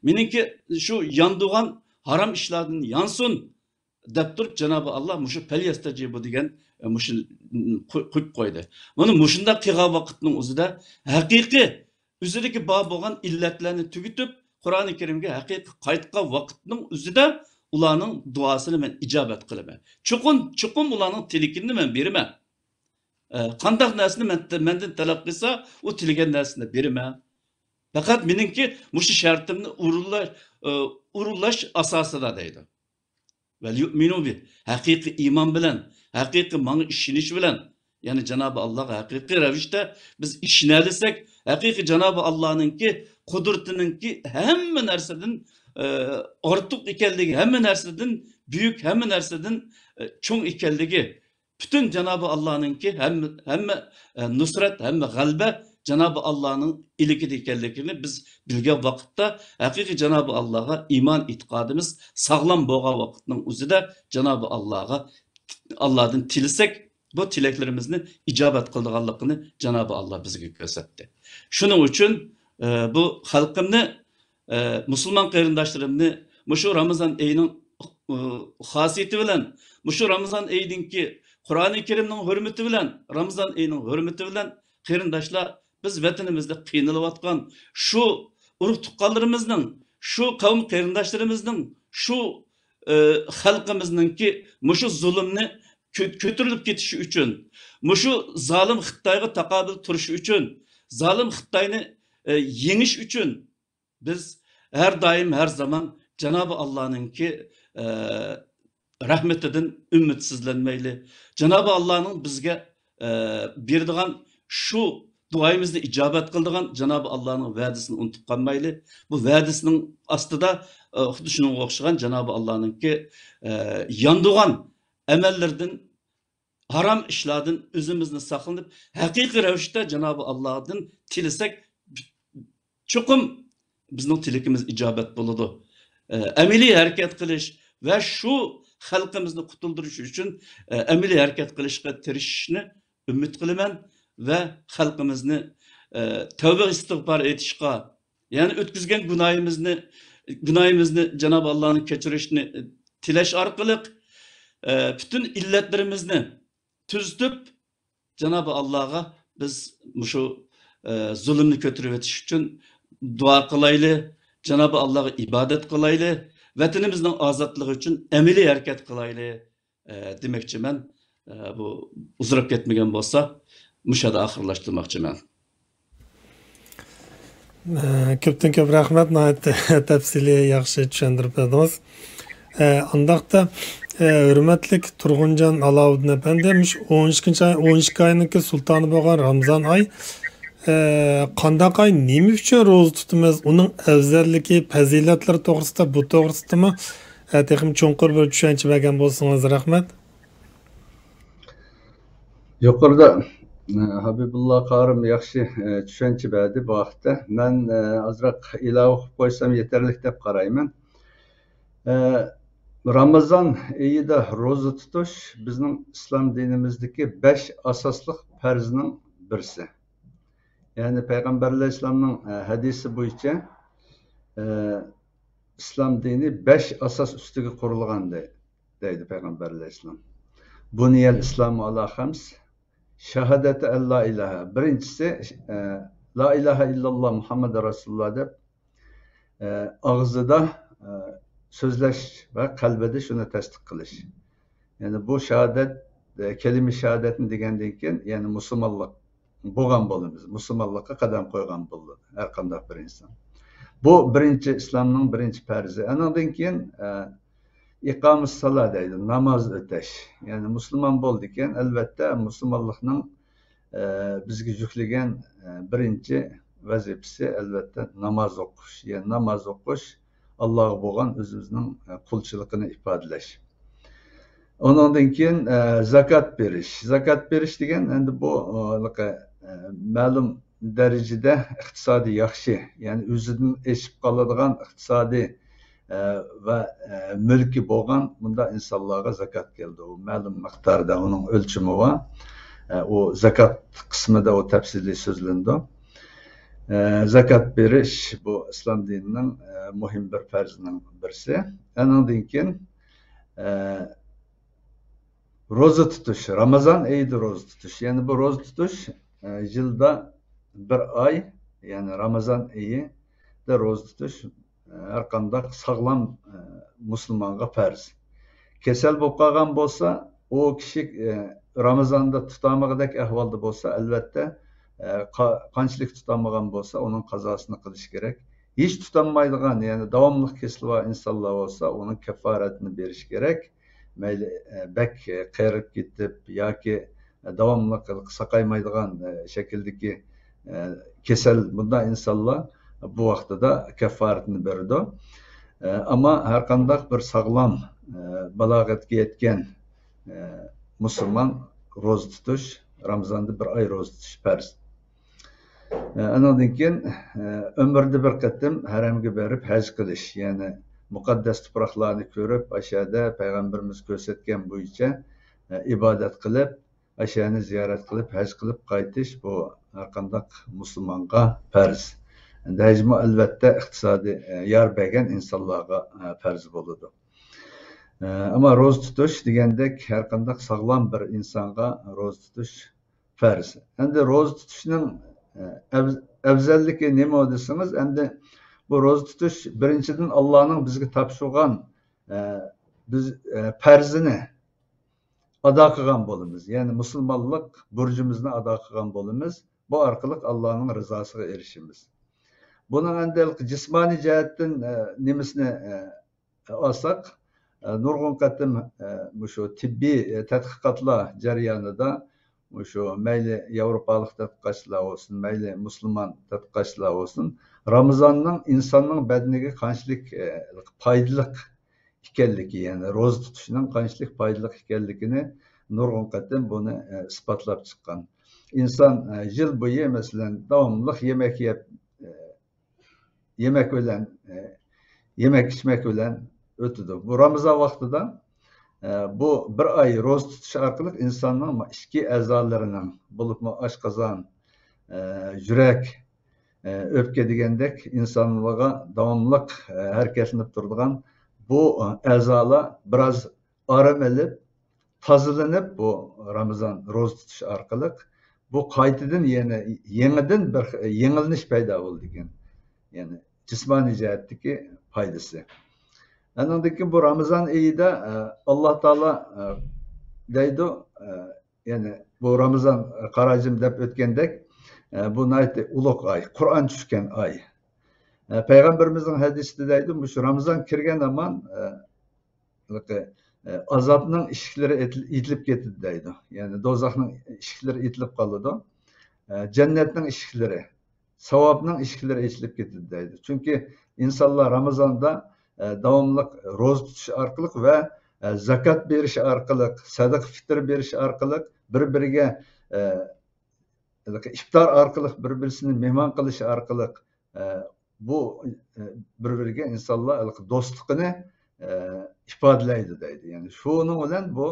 مېنىڭكى شۇ ياندۇرغان ھارام ئىشلاردىن يانسۇن، دەپ تۇرۇپ، جانابى ئاللا مۇشۇ «فەليەستەجىبۇ» دېگەن مۇشۇ قوي-، قويۇپ قويدى. مانا مۇشۇنداق قىلغان ۋاقىتنىڭ ئۆزىدە ھەقىقىي ئۆزىدىكى بار بولغان ئىللەتلەرنى تۈگىتىپ، قۇرئانى كەرىمگە ھەقىقىي قايتقان ۋاقىتنىڭ ئۆزىدە ئۇلارنىڭ دۇئاسىنى مەن ئىجابەت قىلىمەن. چوقۇم، چوقۇم ئۇلارنىڭ تىلىكىنى مەن بېرىمەن. ئە، قانداق نەرسىنى مەن، مەندىن تەلەپ قىلسا، ئۇ تىلىگەن نەرسىنى بېرىمەن. پەقەت مېنىڭكى مۇشۇ شەرتىمنى ئورۇنلاش، ئە، ئورۇنلاش ئاساسىدا دەيدۇ. ۋەليۇئمىنۇ بى، ھەقىقىي ئىمان بىلەن، ھەقىقىي ماڭا ئىشىنىش بىلەن، يەنى جانابى ئاللاغا ھەقىقىي رەۋىشتە بىز ئىشىنەلىسەك، ھەقىقىي جانابى ئاللانىڭكى قۇدرىتىنىڭكى ھەممە نەرسىدىن، ئە، ئارتۇق ئىكەنلىكى، ھەممە نەرسىدىن بۈيۈك، ھەممە نەرسىدىن، ئە، چوڭ ئىكەنلىكى، پۈتۈن جانابى ئاللانىڭكى ھەممە، ھەممە، ئە، نۇسرەت، ھەممە غەلىبە جانابى ئاللانىڭ ئىلكىدە ئىكەنلىكىنى بىز بىلگەن ۋاقىتتا، ھەقىقىي جانابى ئاللاغا ئىمان ئېتىقادىمىز ساغلام بولغان ۋاقىتنىڭ ئۆزىدە جانابى ئاللاغا، ئاللادىن تىلىسەك، بۇ تىلەكلىرىمىزنى ئىجابەت قىلىدىغانلىقىنى جانابى ئاللا بىزگە كۆرسەتتى. شۇنىڭ ئۈچۈن، ئە، بۇ خەلقىمنى، ئە، مۇسۇلمان قېرىنداشلىرىمنى مۇشۇ رامىزان ئېيىنىڭ، ئۇ، خاسىيىتى بىلەن، مۇشۇ رامىزان ئېيىدىنكى قۇرئانى كەرىمنىڭ ھۆرمىتى بىلەن، رامىزان ئېيىنىڭ ھۆرمىتى بىلەن، قېرىنداشلار، بىز ۋەتىنىمىزدە قىينىلىۋاتقان شۇ ئۇرۇق تۇغقانلىرىمىزنىڭ، شۇ قەۋم قېرىنداشلىرىمىزنىڭ، شۇ، ئى، خەلقىمىزنىڭكى مۇشۇ زۇلۇمنى كۆ-، كۆتۈرۈلۈپ كېتىشى ئۈچۈن، مۇشۇ زالىم خىتايغا تاقابىل تۇرۇشى ئۈچۈن، زالىم خىتاينى، ئى، يېڭىش ئۈچۈن، بىز ھەر دائىم، ھەر زامان جانابى ئاللانىڭكى، ئە، رەھمىتىدىن ئۈمىدسىزلەنمەيلى. جانابى ئاللانىڭ بىزگە، ئە، بېرىدىغان شۇ دۇئايىمىزنى ئىجابەت قىلىدىغان جانابى ئاللانىڭ ۋەدىسىنى ئۇنتۇپ قالمايلى. بۇ ۋەدىسىنىڭ ئاستىدا، ئە، خۇددى شۇنىڭغا ئوخشىغان جانابى ئاللانىڭكى، ئە، ياندۇرغان ئەمەللىرىدىن ھارام ئىشلاردىن ئۆزىمىزنى ساقلىنىپ، ھەقىقىي رەۋىشتە جانابى ئاللادىن تىلىسەك، چوقۇم بىزنىڭ تىلىكىمىز ئىجابەت بولىدۇ. ئە، ئەمەلىي ھەرىكەت قىلىش ۋە شۇ خەلقىمىزنى قۇتۇلدۇرۇش ئۈچۈن، ئە، ئەمەلىي ھەرىكەت قىلىشقا تىرىشىشنى ئۈمىد قىلىمەن ۋە خەلقىمىزنى، ئە، تەۋبە ئىستىغپار ئېيتىشقا، يەنى ئۆتكۈزگەن گۇناھىمىزنى، گۇناھىمىزنى جانابى ئاللانىڭ كەچۈرۈشىنى تىلەش ئارقىلىق، ئە، پۈتۈن ئىللەتلىرىمىزنى تۈزىتىپ، جانابى ئاللاغا بىز مۇشۇ، ئە، زۇلۇمنى كۆتۈرۈۋېتىش ئۈچۈن دۇئا قىلايلى، جانابى ئاللاغا ئىبادەت قىلايلى، ۋەتىنىمىزنىڭ ئازادلىقى ئۈچۈن ئەمەلىي ھەرىكەت قىلايلى، ئە، دېمەكچىمەن. ئە، بۇ ئۇزىراپ كەتمىگەن بولسا، مۇشۇ يەردە ئاخىرلاشتۇرماقچىمەن. ئە، كۆپتىن كۆپ رەھمەت، ناھايىتى تەپسىلىي، ياخشى چۈشەندۈرۈپ بەردىڭىز. ئە، ئانداقتا، ئە، ھۆرمەتلىك تۇرغۇنجان ئالاۋۇددىن ئەپەندى، مۇشۇ ئون ئىككىنچى ئاي، ئون ئىككى ئاينىڭكى سۇلتانى بولغان رامىزان ئاي، ئە، قانداق ئاي، نېمە ئۈچۈن روزا تۇتىمىز، ئۇنىڭ ئەۋزەللىكى، پەزىلەتلىرى توغرىسىدا، بۇ توغرىسىدىمۇ، ئە، تېخىمۇ چوڭقۇر بىر چۈشەنچە بەرگەن بولسىڭىز رەھمەت. يۇقىرىدا، ئە، ھەبىبۇللا قارىم ياخشى، ئە، چۈشەنچە بەردى بۇ ھەقتە. مەن، ئە، ئازراق ئىلاۋە قىلىپ قويسام يېتەرلىك دەپ قارايمەن. ئە، رامىزان ئېيىدا روزا تۇتۇش بىزنىڭ ئىسلام دىنىمىزدىكى بەش ئاساسلىق پەرزنىڭ بىرسى. يەنى پەيغەمبەر ئەلەيھىسسالامنىڭ، ئە، ھەدىسى بويىچە، ئە، ئىسلام دىنى بەش ئاساس ئۈستىگە قۇرۇلغان دەي-، دەيدۇ پەيغەمبەر ئەلەيھىسسالام. بۇنىيەل ئىسلامۇ ئالا خەمس، شاھادەتە ئەللا ئىلاھە. بىرىنچىسى، ئە، لا ئىلاھە ئىللاللا مۇھەممەد رەسۇلۇللا دەپ، ئە، ئاغزىدا، ئە، سۆزلەش ۋە قەلبىدە شۇنى تەستىق قىلىش. يەنى بۇ شاھادەت، ئە، كەلىمە شاھادەتنى دېگەندىن كېيىن، يەنى مۇسۇلمانلىق بولغان بولىمىز. مۇسۇلمانلىققا قەدەم قويغان بولىدۇ ھەر قانداق بىر ئىنسان. بۇ بىرىنچى، ئىسلامنىڭ بىرىنچى پەرزى. ئانىڭدىن كېيىن، ئە، ئىقامىس سالا دەيدۇ، ناماز ئۆتەش. يەنى مۇسۇلمان بولدىكەن، ئەلۋەتتە، مۇسۇلمانلىقنىڭ، ئە، بىزگە يۈكلىگەن، ئە، بىرىنچى ۋەزىپىسى، ئەلۋەتتە، ناماز ئوقۇش. يەنى ناماز ئوقۇش، ئاللاغا بولغان ئۆزىمىزنىڭ، ئە، قۇلچىلىقىنى ئىپادىلەش. ئۇنىڭدىن كېيىن، ئە، زاكات بېرىش. زاكات بېرىش دېگەن ئەمدى بۇ، ئە، ھېلىقى، ئە، مەلۇم دەرىجىدە ئىقتىسادى ياخشى، يەنى ئۆزىدىن ئېشىپ قالىدىغان ئىقتىسادى، ئە، ۋە، ئە، مۈلكى بولغان مۇنداق ئىنسانلارغا زاكات كېلىدۇ. ئۇ مەلۇم مىقداردا ئۇنىڭ ئۆلچىمى بار. ئە، ئۇ زاكات قىسمىدا ئۇ تەپسىلىي سۆزلىنىدۇ. ئە، زاكات بېرىش بۇ ئىسلام دىنىنىڭ، ئە، مۇھىم بىر پەرزىنىڭ بىرسى. ئانىڭدىن كېيىن، ئە، روزا تۇتۇش، رامىزان ئېيىدا روزا تۇتۇش. يەنى بۇ روزا تۇتۇش، ئە، يىلدا بىر ئاي، يەنى رامىزان ئېيىدا روزا تۇتۇش، ئە، ھەر قانداق ساغلام، ئە، مۇسۇلمانغا پەرز. كېسەل بولۇپ قالغان بولسا، ئۇ كىشى، ئە، رامىزاندا تۇتالمىغۇدەك ئەھۋالدا بولسا، ئەلۋەتتە، ئە، قا-، قانچىلىك تۇتالمىغان بولسا، ئۇنىڭ قازاسىنى قىلىش كېرەك. ھېچ تۇتالمايدىغان، يەنى داۋاملىق كېسىلى بار ئىنسانلار بولسا، ئۇنىڭ كەففارەتىنى بېرىش كېرەك. مەيلى، ئە، بەك قېرىپ كېتىپ ياكى داۋاملىق ساقايمايدىغان، ئە، شەكىلدىكى، ئە، كېسەل، بۇنداق ئىنسانلار بۇ ۋاقتىدا كەففارىتىنى بېرىدۇ. ئە، ئەمما ھەر قانداق بىر ساغلام، ئە، بالاغەتكە يەتكەن، ئە، مۇسۇلمان روزا تۇتۇش، رامىزاندا بىر ئاي روزا تۇتۇش پەرز. ئە، ئانىڭدىن كېيىن، ئە، ئۆمرىدە بىر قېتىم ھەرەمگە بېرىپ ھەج قىلىش، يەنى مۇقەددەس تۇپراقلارنى كۆرۈپ، ئاشۇ يەردە پەيغەمبىرىمىز كۆرسەتكەن بويىچە، ئە، ئىبادەت قىلىپ، ئاشۇ يەرنى زىيارەت قىلىپ، ھەج قىلىپ قايتىش، بۇ ھەرقانداق مۇسۇلمانغا پەرز. ئەمدى ھەجمۇ ئەلۋەتتە ئىقتىسادىي، ئە، يار بەرگەن ئىنسانلارغا، ئە، پەرز بولىدۇ. ئە، ئەمما روزا تۇتۇش دېگەندەك، ھەرقانداق ساغلام بىر ئىنسانغا روزا تۇتۇش پەرز. ئەمدى روزا تۇتۇشنىڭ، ئە، ئەۋز-، ئەۋزەللىكى نېمە دېسىڭىز، ئەمدى بۇ روزا تۇتۇش، بىرىنچىدىن، ئاللانىڭ بىزگە تاپشۇرغان، ئە، بىز، ئە، پەرزىنى ئادا قىلغان بولىمىز. يەنى مۇسۇلمانلىق بۇرجىمىزنى ئادا قىلغان بولىمىز. بۇ ئارقىلىق ئاللانىڭ رىزاسىغا ئېرىشىمىز. بۇنىڭ ئەمدى جىسمانىي جەھەتتىن، ئە، نېمىسىنى، ئە، ئالساق، ئە، نۇرغۇن قېتىم، ئە، مۇشۇ تېببىي، ئە، تەتقىقاتلار جەريانىدا مۇشۇ مەيلى ياۋروپالىق تەتقىقاتچىلار بولسۇن، مەيلى مۇسۇلمان تەتقىقاتچىلار بولسۇن، رامىزاننىڭ ئىنساننىڭ بەدىنىگە قانچىلىك، ئە، پايدىلىق ئىكەنلىكى، يەنى روزا تۇتۇشنىڭ قانچىلىك پايدىلىق ئىكەنلىكىنى نۇرغۇن قېتىم بۇنى، ئە، ئىسپاتلاپ چىققان. ئىنسان، ئە، يىل بويى، مەسىلەن، داۋاملىق يېمەك يەپ، ئە، يېمەك بىلەن، ئە، يېمەك ئىچمەك بىلەن ئۆتىدۇ. بۇ رامىزان ۋاقتىدا، ئە، بۇ بىر ئاي روزا تۇتۇش ئارقىلىق ئىنساننىڭ ئىچكى ئەزالىرىنىڭ، بولۇپمۇ ئاشقازان، ئە، يۈرەك، ئە، ئۆپكە دېگەندەك ئىنسانلارغا داۋاملىق، ئە، ھەرىكەتلىنىپ تۇرىدىغان بۇ، ئە، ئەزالار بىراز ئارام ئېلىپ، تازىلىنىپ، بۇ رامىزان روزا تۇتۇش ئارقىلىق بۇ قايتىدىن يەنە يېڭىدىن بىر يېڭىلىنىش پەيدا بولىدىكەن. يەنى جىسمانىي جەھەتتىكى پايدىسى. ئانىڭدىن كېيىن بۇ رامىزان ئېيىدا، ئە، ئاللا تائالا، ئە، دەيدۇ، ئە، يەنى بۇ رامىزان قاراجىم دەپ ئۆتكەندەك، ئە، بۇ ناھايىتى ئۇلۇغ ئاي، قۇرئان چۈشكەن ئاي. ئە، پەيغەمبىرىمىزنىڭ ھەدىسىدە دەيدۇ، مۇشۇ رامىزان كىرگەن ھامان، ئە، ئە، ئازابنىڭ ئىشىكلىرى ئېتىل-، ئېتىلىپ كېتىدۇ دەيدۇ. يەنى دوزاخنىڭ ئىشىكلىرى ئېتىلىپ قالىدۇ. ئە، جەننەتنىڭ ئىشىكلىرى، ساۋابنىڭ ئىشىكلىرى ئېچىلىپ كېتىدۇ دەيدۇ. چۈنكى ئىنسانلار رامىزاندا، ئە، داۋاملىق روزا تۇتۇش ئارقىلىق ۋە، ئە، زاكات بېرىش ئارقىلىق، سەدىقە فىتىر بېرىش ئارقىلىق، بىر-بىرىگە، ئە، ئىپتار ئارقىلىق بىر-بىرسىنى مېھمان قىلىش ئارقىلىق، ئە، بۇ، ئە، بىر-بىرىگە ئىنسانلار ھېلىقى دوستلۇقىنى، ئە، ئىپادىلەيدۇ دەيدۇ. يەنى شۇنىڭ بىلەن بۇ،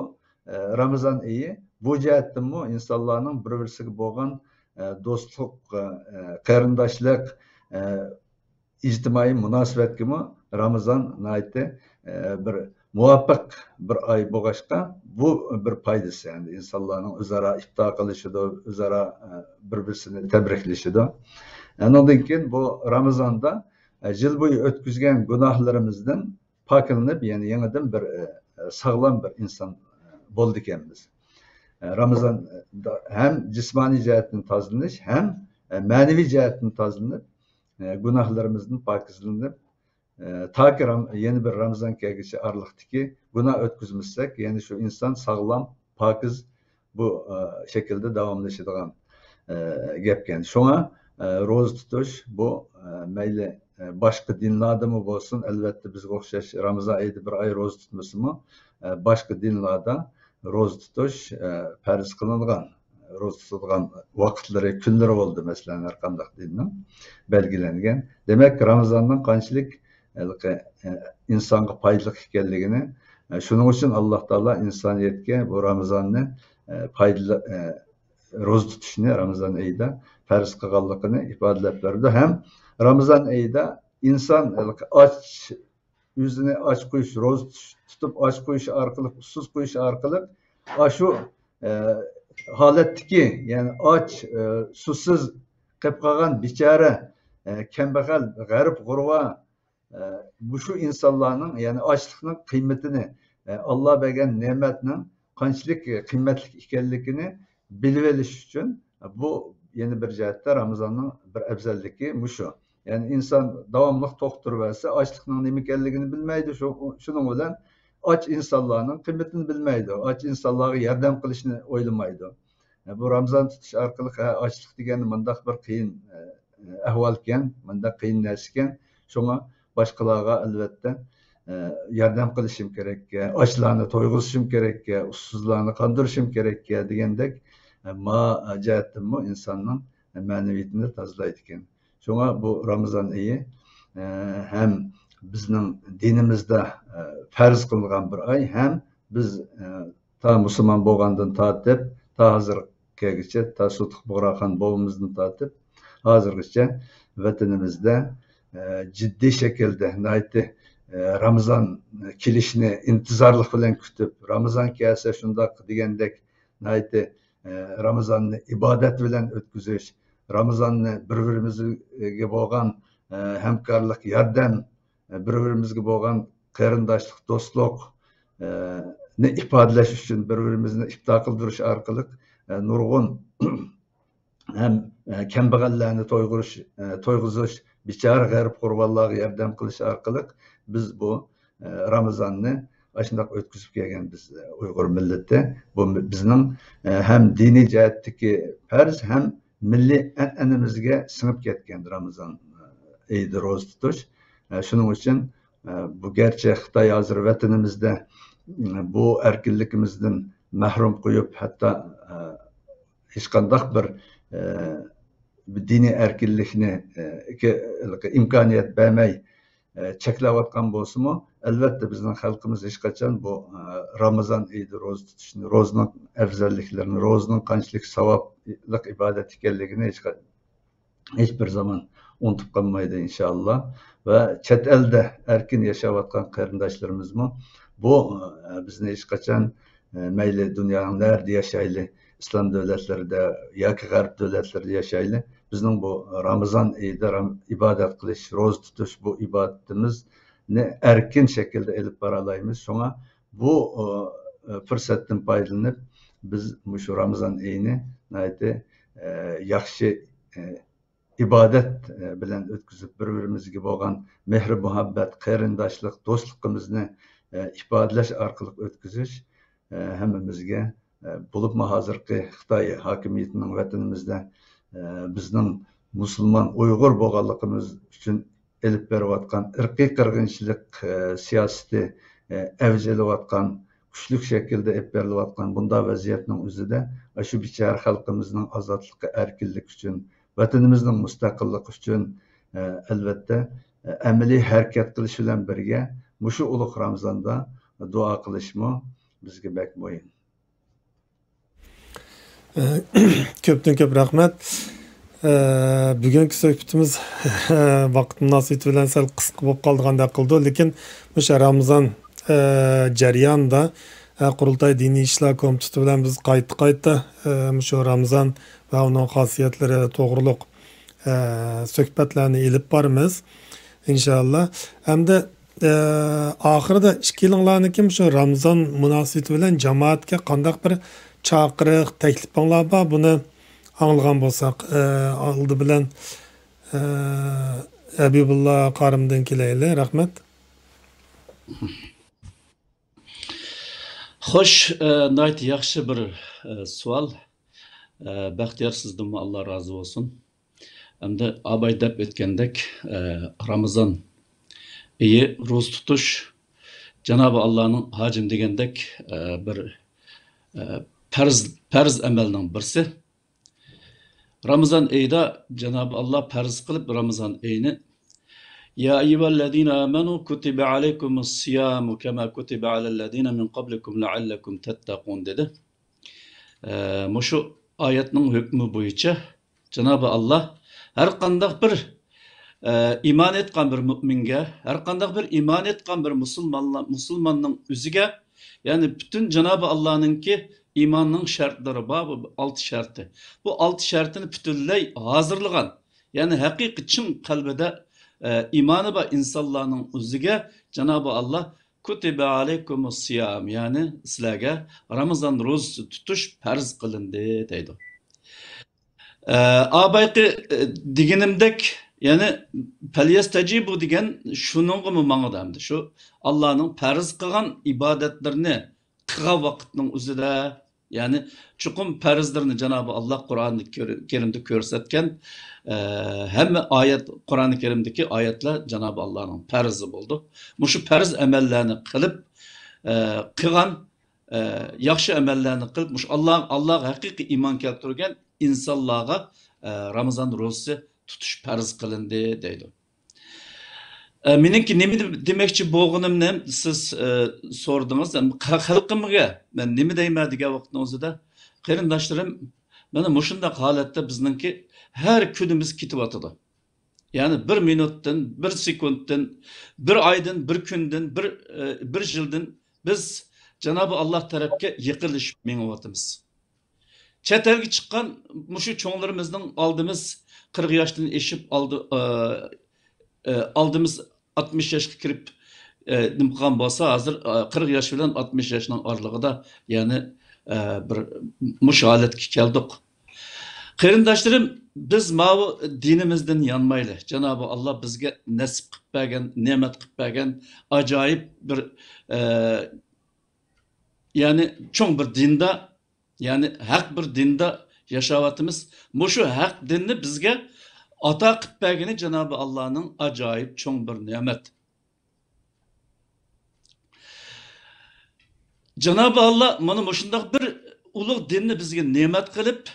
ئە، رامىزان ئېيى بۇ جەھەتتىنمۇ ئىنسانلارنىڭ بىر-بىرسىگە بولغان، ئە، دوستلۇق، ئە، قېرىنداشلىق، ئە، ئىجتىمائىي مۇناسىۋەتكىمۇ رامىزان ناھايىتى، ئە، بىر مۇۋاپىق بىر ئاي بولغاچقا، بۇ بىر پايدىسى، يەنى ئىنسانلارنىڭ ئۆزئارا ئىپتار قىلىشىدۇ، ئۆزئارا، ئە، بىر-بىرسىنى تەبرىكلىشىدۇ. ئۇنىڭدىن كېيىن بۇ رامىزاندا، ئە، يىل بويى ئۆتكۈزگەن گۇناھلىرىمىزدىن پاكلىنىپ، يەنى يېڭىدىن بىر، ئە، ساغلام بىر ئىنسان بولىدىكەنمىز. ئە، رامىزاندا ھەم جىسمانىي جەھەتتىن تازىلىنىش، ھەم، ئە، مەنىۋى جەھەتتىن تازىلىنىپ، ئە، گۇناھلىرىمىزدىن پاكىزلىنىپ، ئە، تاكى رام-، يەنە بىر رامىزان كەلگۈچە ئارىلىقتىكى گۇناھ ئۆتكۈزمىسەك، يەنى شۇ ئىنسان ساغلام، پاكىز بۇ، ئە، شەكىلدە داۋاملىشىدىغان، ئە، گەپكەن. شۇڭا، ئە، روزا تۇتۇش بۇ، ئە، مەيلى، ئە، باشقا دىنلاردىمۇ بولسۇن، ئەلۋەتتە بىزگە ئوخشاش رامىزان ئېيىدا بىر ئاي روزا تۇتمىسىمۇ، ئە، باشقا دىنلاردا روزا تۇتۇش، ئە، پەرز قىلىنغان. روزا تۇتىدىغان ۋاقىتلىرى، كۈنلىرى بولدى، مەسىلەن، ھەر قانداق دىننىڭ بەلگىلەنگەن. دېمەك، رامىزاننىڭ قانچىلىك، ھېلىقى، ئە، ئىنسانغا پايدىلىق ئىكەنلىكىنى، ئە، شۇنىڭ ئۈچۈن ئاللا تائالا ئىنسانىيەتكە بۇ رامىزاننى، ئە، پايدىلىق، ئە، روزا تۇتۇشنى رامىزان ئېيىدا پەرز قىلغانلىقىنى ئىپادىلەپ بەردى. ھەم رامىزان ئېيىدا ئىنسان ھېلىقى ئاچ، ئۆزىنى ئاچ قويۇش، روزا تۇتۇش، تۇتۇپ ئاچ قويۇش ئارقىلىق، ئۇسسۇز قويۇش ئارقىلىق ئاشۇ، ئە، ھالەتتىكى، يەنى ئاچ، ئە، سۇسىز قېلىپ قالغان بىچارە، ئە، كەمبەغەل، غەرىب، غۇربا، ئە، مۇشۇ ئىنسانلارنىڭ، يەنى ئاچلىقنىڭ قىممىتىنى، ئە، ئاللا بەرگەن نېمەتنىڭ قانچىلىك قىممەتلىك ئىكەنلىكىنى بىلىۋېلىش ئۈچۈن، بۇ يەنە بىر جەھەتتە رامىزاننىڭ بىر ئەۋزەللىكى مۇشۇ. يەنى ئىنسان داۋاملىق توختۇرۇۋەرسە، ئاچلىقنىڭ نېمە ئىكەنلىكىنى بىلمەيدۇ. شۇ، شۇنىڭ بىلەن ئاچ ئىنسانلارنىڭ قىممىتىنى بىلمەيدۇ. ئاچ ئىنسانلارغا ياردەم قىلىشنى ئويلىمايدۇ. بۇ رامىزان تۇتۇش ئارقىلىق، ھە، ئاچلىق دېگەن مۇنداق بىر قىيىن، ئە، ئەھۋالكەن، مۇنداق قىيىن نەرسىكەن. شۇڭا باشقىلارغا، ئەلۋەتتە، ئە، ياردەم قىلىشىم كېرەككەن، ئاچلارنى تويغۇزۇشۇم كېرەككەن، ئۇسسۇزلارنى قاندۇرۇشۇم كېرەككەن دېگەندەك، ئە، ما جەھەتتىنمۇ ئىنساننىڭ مەنىۋىيىتىنى تازىلايدىكەن. شۇڭا بۇ رامىزان ئېيى، ئە، ھەم بىزنىڭ دىنىمىزدا، ئە، پەرز قىلىنغان بىر ئاي، ھەم بىز، ئە، تا مۇسۇلمان بولغاندىن تارتىپ، تا ھازىرغىچە، تا سۇتۇق بۇغراخان بوۋىمىزدىن تارتىپ، ھازىرغىچە ۋەتىنىمىزدە، ئە، جىددىي شەكىلدە، ناھايىتى، ئە، رامىزان كېلىشىنى ئىنتىزارلىق بىلەن كۈتۈپ، رامىزان كەلسە شۇنداق دېگەندەك، ناھايىتى، ئە، رامىزاننى ئىبادەت بىلەن ئۆتكۈزۈش، رامىزاننى بىر-بىرىمىزگە بولغان، ئە، ھەمكارلىق، ياردەم، بىر-بىرىمىزگە بولغان قېرىنداشلىق، دوستلۇق، ئە، نى ئىپادىلەش ئۈچۈن، بىر-بىرىمىزنى ئىپتار قىلدۇرۇش ئارقىلىق، ئە، نۇرغۇن ھەم، ئە، كەمبەغەللەرنى تويغۇرۇش، ئە، تويغۇزۇش، بىچارە غەرىب قۇربانلارغا ياردەم قىلىش ئارقىلىق بىز بۇ، ئە، رامىزاننى ئاشۇنداق ئۆتكۈزۈپ كەلگەن بىز، ئە، ئۇيغۇر مىللىتى. بۇ بىزنىڭ، ئە، ھەم دىنىي جەھەتتىكى پەرز، ھەم مىللىي ئەنئەنىمىزگە سىڭىپ كەتكەن رامىزان، ئە، ئېيىدا روزا تۇتۇش. ئە، شۇنىڭ ئۈچۈن، ئە، بۇ گەرچە خىتاي ھازىر ۋەتىنىمىزدە، ئە، بۇ ئەركىنلىكىمىزدىن مەھرۇم قويۇپ، ھەتتا، ئە، ھېچقانداق بىر، ئە، دىنىي ئەركىنلىكنى، ئە، ئىمكانىيەت بەرمەي، ئە، چەكلەۋاتقان بولسىمۇ، ئەلۋەتتە بىزنىڭ خەلقىمىز ھېچقاچان بۇ، ئە، رامىزان ئېيىدا روزا تۇتۇشنى، روزىنىڭ ئەۋزەللىكلىرىنى، روزىنىڭ قانچىلىك ساۋابلىق ئىبادەت ئىكەنلىكىنى ھېچقا-، ھېچ بىر زامان ئۇنتۇپ قالمايدۇ، ئىنشائاللا. ۋە چەت ئەلدە ئەركىن ياشاۋاتقان قېرىنداشلىرىمىزمۇ بۇ، ئە، بىزنى ھېچقاچان، ئە، مەيلى دۇنيانىڭ نەرىدە ياشايلى، ئىسلام دۆلەتلىرىدە ياكى غەرب دۆلەتلىرىدە ياشايلى، بىزنىڭ بۇ رامىزان ئېيىدا رام-، ئىبادەت قىلىش، روزا تۇتۇش، بۇ ئىبادىتىمىزنى ئەركىن شەكىلدە ئېلىپ بارالايمىز. شۇڭا بۇ، ئۇ، ئۇ، پۇرسەتتىن پايدىلىنىپ، بىز مۇشۇ رامىزان ئېيىنى ناھايىتى، ئە، ياخشى، ئە، ئىبادەت، ئە، بىلەن ئۆتكۈزۈپ، بىر-بىرىمىزگە بولغان مېھرى-مۇھەببەت، قېرىنداشلىق، دوستلۇقىمىزنى، ئە، ئىپادىلەش ئارقىلىق ئۆتكۈزۈش، ئە، ھەممىمىزگە، ئە، بولۇپمۇ ھازىرقى خىتاي ھاكىمىيىتىنىڭ ۋەتىنىمىزدە، ئە، بىزنىڭ مۇسۇلمان ئۇيغۇر بولغانلىقىمىز ئۈچۈن ئېلىپ بېرىۋاتقان ئىرقىي قىرغىنچىلىق، ئە، سىياسىتى، ئە، ئەۋج ئېلىۋاتقان، كۈچلۈك شەكىلدە ئېلىپ بېرىلىۋاتقان بۇنداق ۋەزىيەتنىڭ ئۆزىدە، ئاشۇ بىچارە خەلقىمىزنىڭ ئازادلىقى، ئەركىنلىكى ئۈچۈن، ۋەتىنىمىزنىڭ مۇستەقىللىقى ئۈچۈن، ئە، ئەلۋەتتە، ئە، ئەمەلىي ھەرىكەت قىلىش بىلەن بىرگە، مۇشۇ ئۇلۇغ رامىزاندا دۇئا قىلىشمۇ بىزگە بەك مۇھىم. كۆپتىن كۆپ رەھمەت. ئە، بۈگۈنكى سۆھبىتىمىز ۋاقىت مۇناسىۋىتى بىلەن سەل قىسقا بولۇپ قالىدىغاندەك قىلىدۇ، لېكىن مۇشۇ رامىزان، ئە، جەريانىدا، ئە، قۇرۇلتاي دىنىي ئىشلار كومىتېتى بىلەن بىز قايتا-قايتا، ئە، مۇشۇ رامىزان ۋە ئۇنىڭ خاسىيەتلىرى توغرۇلۇق، ئە، سۆھبەتلەرنى ئېلىپ بارىمىز، ئىنشائاللا. ئەمدى ئە، ئاخىرىدا ئىككىيلىڭلارنىڭكى مۇشۇ رامىزان مۇناسىۋىتى بىلەن جامائەتكە قانداق بىر چاقىرىق، تەكلىپىڭلار بار؟ بۇنى ئاڭلىغان بولساق، ئە، ئالدى بىلەن، ئە، ھەبىبۇللا قارىمدىن كېلەيلى. رەھمەت. خوش، ئە، ناھايىتى ياخشى بىر، ئە، سوئال. ئە، بەختىيار، سىزدىنمۇ ئاللا رازى بولسۇن. ئەمدى ئاباي دەپ ئۆتكەندەك، ئە، رامىزان ئېيى روزا تۇتۇش جانابى ئاللانىڭ ھاجىم دېگەندەك، ئە، بىر، ئە، پەرز، پەرز ئەمەلنىڭ بىرسى. رامىزان ئېيىدا جانابى ئاللا پەرز قىلىپ رامىزان ئېيىنى، يا أيها الذين آمنوا كتب عليكم الصيام كما كتب على الذين من قبلكم لعلكم تتقون دېدى. ئە، مۇشۇ ئايەتنىڭ ھۆكمى بويىچە جانابى ئاللا ھەر قانداق بىر، ئە، ئىمان ئېيتقان بىر مۇئمىنگە، ھەر قانداق بىر ئىمان ئېيتقان بىر مۇسۇلمانلا-، مۇسۇلماننىڭ ئۆزىگە يەنى پۈتۈن جانابى ئاللانىڭكى ئىماننىڭ شەرتلىرى بار، بۇ ئالتە شەرتى. بۇ ئالتە شەرتىنى پۈتۈنلەي ھازىرلىغان، يەنى ھەقىقىي چىن قەلبىدە، ئە، ئىمانى بار ئىنسانلارنىڭ ئۆزىگە جانابى ئاللا «كۇتىبە ئەلەيكۇمۇس سىيام»، يەنى سىلەرگە رامىزان روزىسى تۇتۇش پەرز قىلىندى دەيدۇ. ئە، ئا بايقى، ئە، دېگىنىمدەك، يەنى «پەليەستەجىبۇ» دېگەن شۇنىڭغىمۇ ماڭىدۇ ئەمدى. شۇ ئاللانىڭ پەرز قىلغان ئىبادەتلىرىنى قىلغان ۋاقىتنىڭ ئۆزىدە، يەنى چوقۇم پەرزلىرىنى جانابى ئاللا قۇرئانى كەرىمدە كۆرسەتكەن، ئە، ھەممە ئايەت، قۇرئانى كەرىمدىكى ئايەتلەر جانابى ئاللانىڭ پەرزى بولدى. مۇشۇ پەرز ئەمەللەرنى قىلىپ، ئە، قىلغان، ئە، ياخشى ئەمەللەرنى قىلىپ، مۇشۇ ئاللا، ئاللاغا ھەقىقىي ئىمان كەلتۈرگەن ئىنسانلارغا، ئە، رامىزان روزىسى تۇتۇش پەرز قىلىندى دەيدۇ. ئە، مېنىڭكى نېمە دېمەكچى بولغىنىمنى سىز، ئە، سورىدىڭىز. خە-، خەلقىمگە مەن نېمە دەيمەن دېگەن ۋاقىتنىڭ ئۆزىدە، قېرىنداشلىرىم، مانا مۇشۇنداق ھالەتتە بىزنىڭكى ھەر كۈنىمىز كېتىۋاتىدۇ. يەنى بىر مىنۇتتىن، بىر سېكۇنتتىن، بىر ئايدىن، بىر كۈندىن، بىر، ئە، بىر يىلدىن بىز جانابى ئاللا تەرەپكە يېقىنلىشىپ مېڭىۋاتىمىز. چەت ئەلگە چىققان مۇشۇ چوڭلىرىمىزنىڭ ئالدىمىز قىرىق ياشتىن ئېشىپ، ئالدى، ئە، ئە، ئالدىمىز ئاتمىش ياشقا كىرىپ، ئە، نېمە قىلغان بولسا، ھازىر، ئە، قىرىق ياش بىلەن ئاتمىش ياشنىڭ ئارىلىقىدا، يەنى، ئە، بىر مۇشۇ ھالەتكە كەلدۇق. قېرىنداشلىرىم، بىز ماۋۇ دىنىمىزدىن يانمايلى. جانابى ئاللا بىزگە نەسىپ قىلىپ بەرگەن، نېمەت قىلىپ بەرگەن ئاجايىپ بىر، ئە، يەنى چوڭ بىر دىندا، يەنى ھەق بىر دىندا ياشاۋاتىمىز. مۇشۇ ھەق دىننى بىزگە ئاتا قىلىپ بەرگىنى جانابى ئاللانىڭ ئاجايىپ چوڭ بىر نېمەت. جانابى ئاللا مانا مۇشۇنداق بىر ئۇلۇغ دىننى بىزگە نېمەت قىلىپ،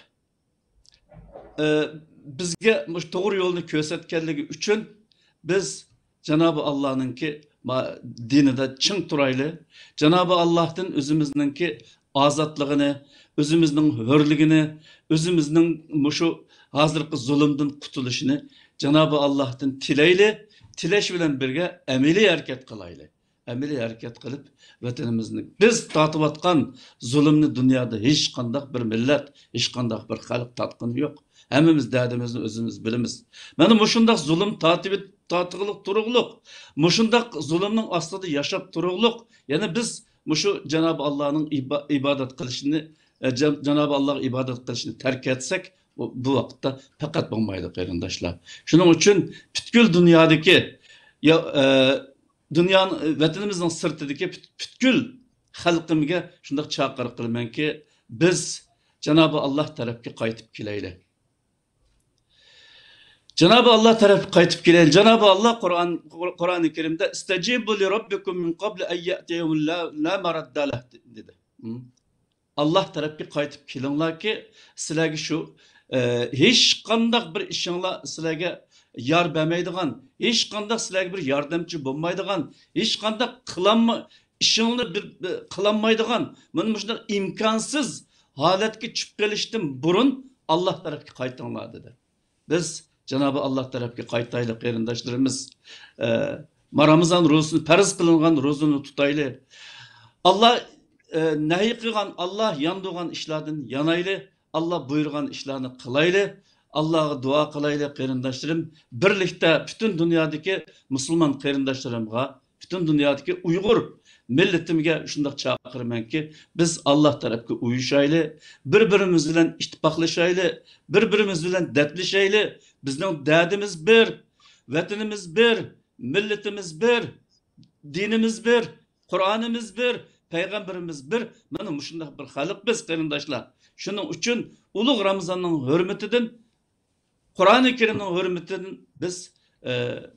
ئە، بىزگە مۇشۇ توغرا يولنى كۆرسەتكەنلىكى ئۈچۈن بىز جانابى ئاللانىڭكى ما-، دىنىدا چىڭ تۇرايلى. جانابى ئاللاھتىن ئۆزىمىزنىڭكى ئازادلىقىنى، ئۆزىمىزنىڭ ھۆرلۈكىنى، ئۆزىمىزنىڭ مۇشۇ ھازىرقى زۇلۇمدىن قۇتۇلۇشىنى جانابى ئاللاھتىن تىلەيلى. تىلەش بىلەن بىرگە ئەمەلىي ھەرىكەت قىلايلى. ئەمەلىي ھەرىكەت قىلىپ، ۋەتىنىمىزنى، بىز تارتىۋاتقان زۇلۇمنى دۇنيادا ھېچقانداق بىر مىللەت، ھېچقانداق بىر خەلق تارتقىنى يوق. ھەممىمىز دەردىمىزنى ئۆزىمىز بىلىمىز. مانا مۇشۇنداق زۇلۇم تارتىۋېت-، تارتقۇلۇق تۇرۇقلۇق، مۇشۇنداق زۇلۇمنىڭ ئاستىدا ياشاپ تۇرۇقلۇق، يەنە بىز مۇشۇ جانابى ئاللانىڭ ئىبا-، ئىبادەت قىلىشىنى، ئە، جان-، جانابى ئاللاغا ئىبادەت قىلىشنى تەرك ئەتسەك، بۇ، بۇ ۋاقىتتا پەقەت بولمايدۇ، قېرىنداشلار. شۇنىڭ ئۈچۈن پۈتكۈل دۇنيادىكى، يا، ئە، دۇنيانىڭ، ۋەتىنىمىزنىڭ سىرتىدىكى پۈت-، پۈتكۈل خەلقىمگە شۇنداق چاقىرىق قىلىمەنكى، بىز جانابى ئاللا تەرەپكە قايتىپ كېلەيلى. جانابى ئاللا تەرەپكە قايتىپ كېلەيلى. جانابى ئاللا قۇرئان، قۇرئانى كەرىمدە «ئىستەجىبۇ لىرەببىكۇم مىن قەبلى ئەن يەئتىيە يەۋمۇن لا، لا مەرددە لەھ» دېدى. ھىم. ئاللا تەرەپكە قايتىپ كېلىڭلاركى، سىلەرگە شۇ، ئە، ھېچقانداق بىر ئىشىڭلار سىلەرگە يار بەرمەيدىغان، ھېچقانداق سىلەرگە بىر ياردەمچى بولمايدىغان، ھېچقانداق قىلالما-، ئىشىڭلار بىر، بىر قىلالمايدىغان، مانا مۇشۇنداق ئىمكانسىز ھالەتكە چۈشۈپ قېلىشتىن بۇرۇن ئاللا تەرەپكە قايتىڭلار دېدى. بىز جانابى ئاللا تەرەپكە قايتايلى، قېرىنداشلىرىمىز. ئە، ما رامىزان روزىسىنى، پەرز قىلىنغان روزىنى تۇتايلى. ئاللا، ئە، نەھي قىلغان، ئاللا ياندۇرغان ئىشلاردىن يانايلى. ئاللا بۇيرۇغان ئىشلارنى قىلايلى. ئاللاغا دۇئا قىلايلى، قېرىنداشلىرىم. بىرلىكتە پۈتۈن دۇنيادىكى مۇسۇلمان قېرىنداشلىرىمغا، پۈتۈن دۇنيادىكى ئۇيغۇر مىللىتىمگە شۇنداق چاقىرىمەنكى، بىز ئاللا تەرەپكە ئۇيۇشايلى، بىر-بىرىمىز بىلەن ئىتتىپاقلىشايلى، بىر-بىرىمىز بىلەن دەردلىشەيلى. بىزنىڭ دەردىمىز بىر، ۋەتىنىمىز بىر، مىللىتىمىز بىر، دىنىمىز بىر، قۇرئانىمىز بىر، پەيغەمبىرىمىز بىر. مانا مۇشۇنداق بىر خەلق بىز، قېرىنداشلار. شۇنىڭ ئۈچۈن ئۇلۇغ رامىزاننىڭ ھۆرمىتىدىن، قۇرئانى كەرىمنىڭ ھۆرمىتىدىن بىز، ئە،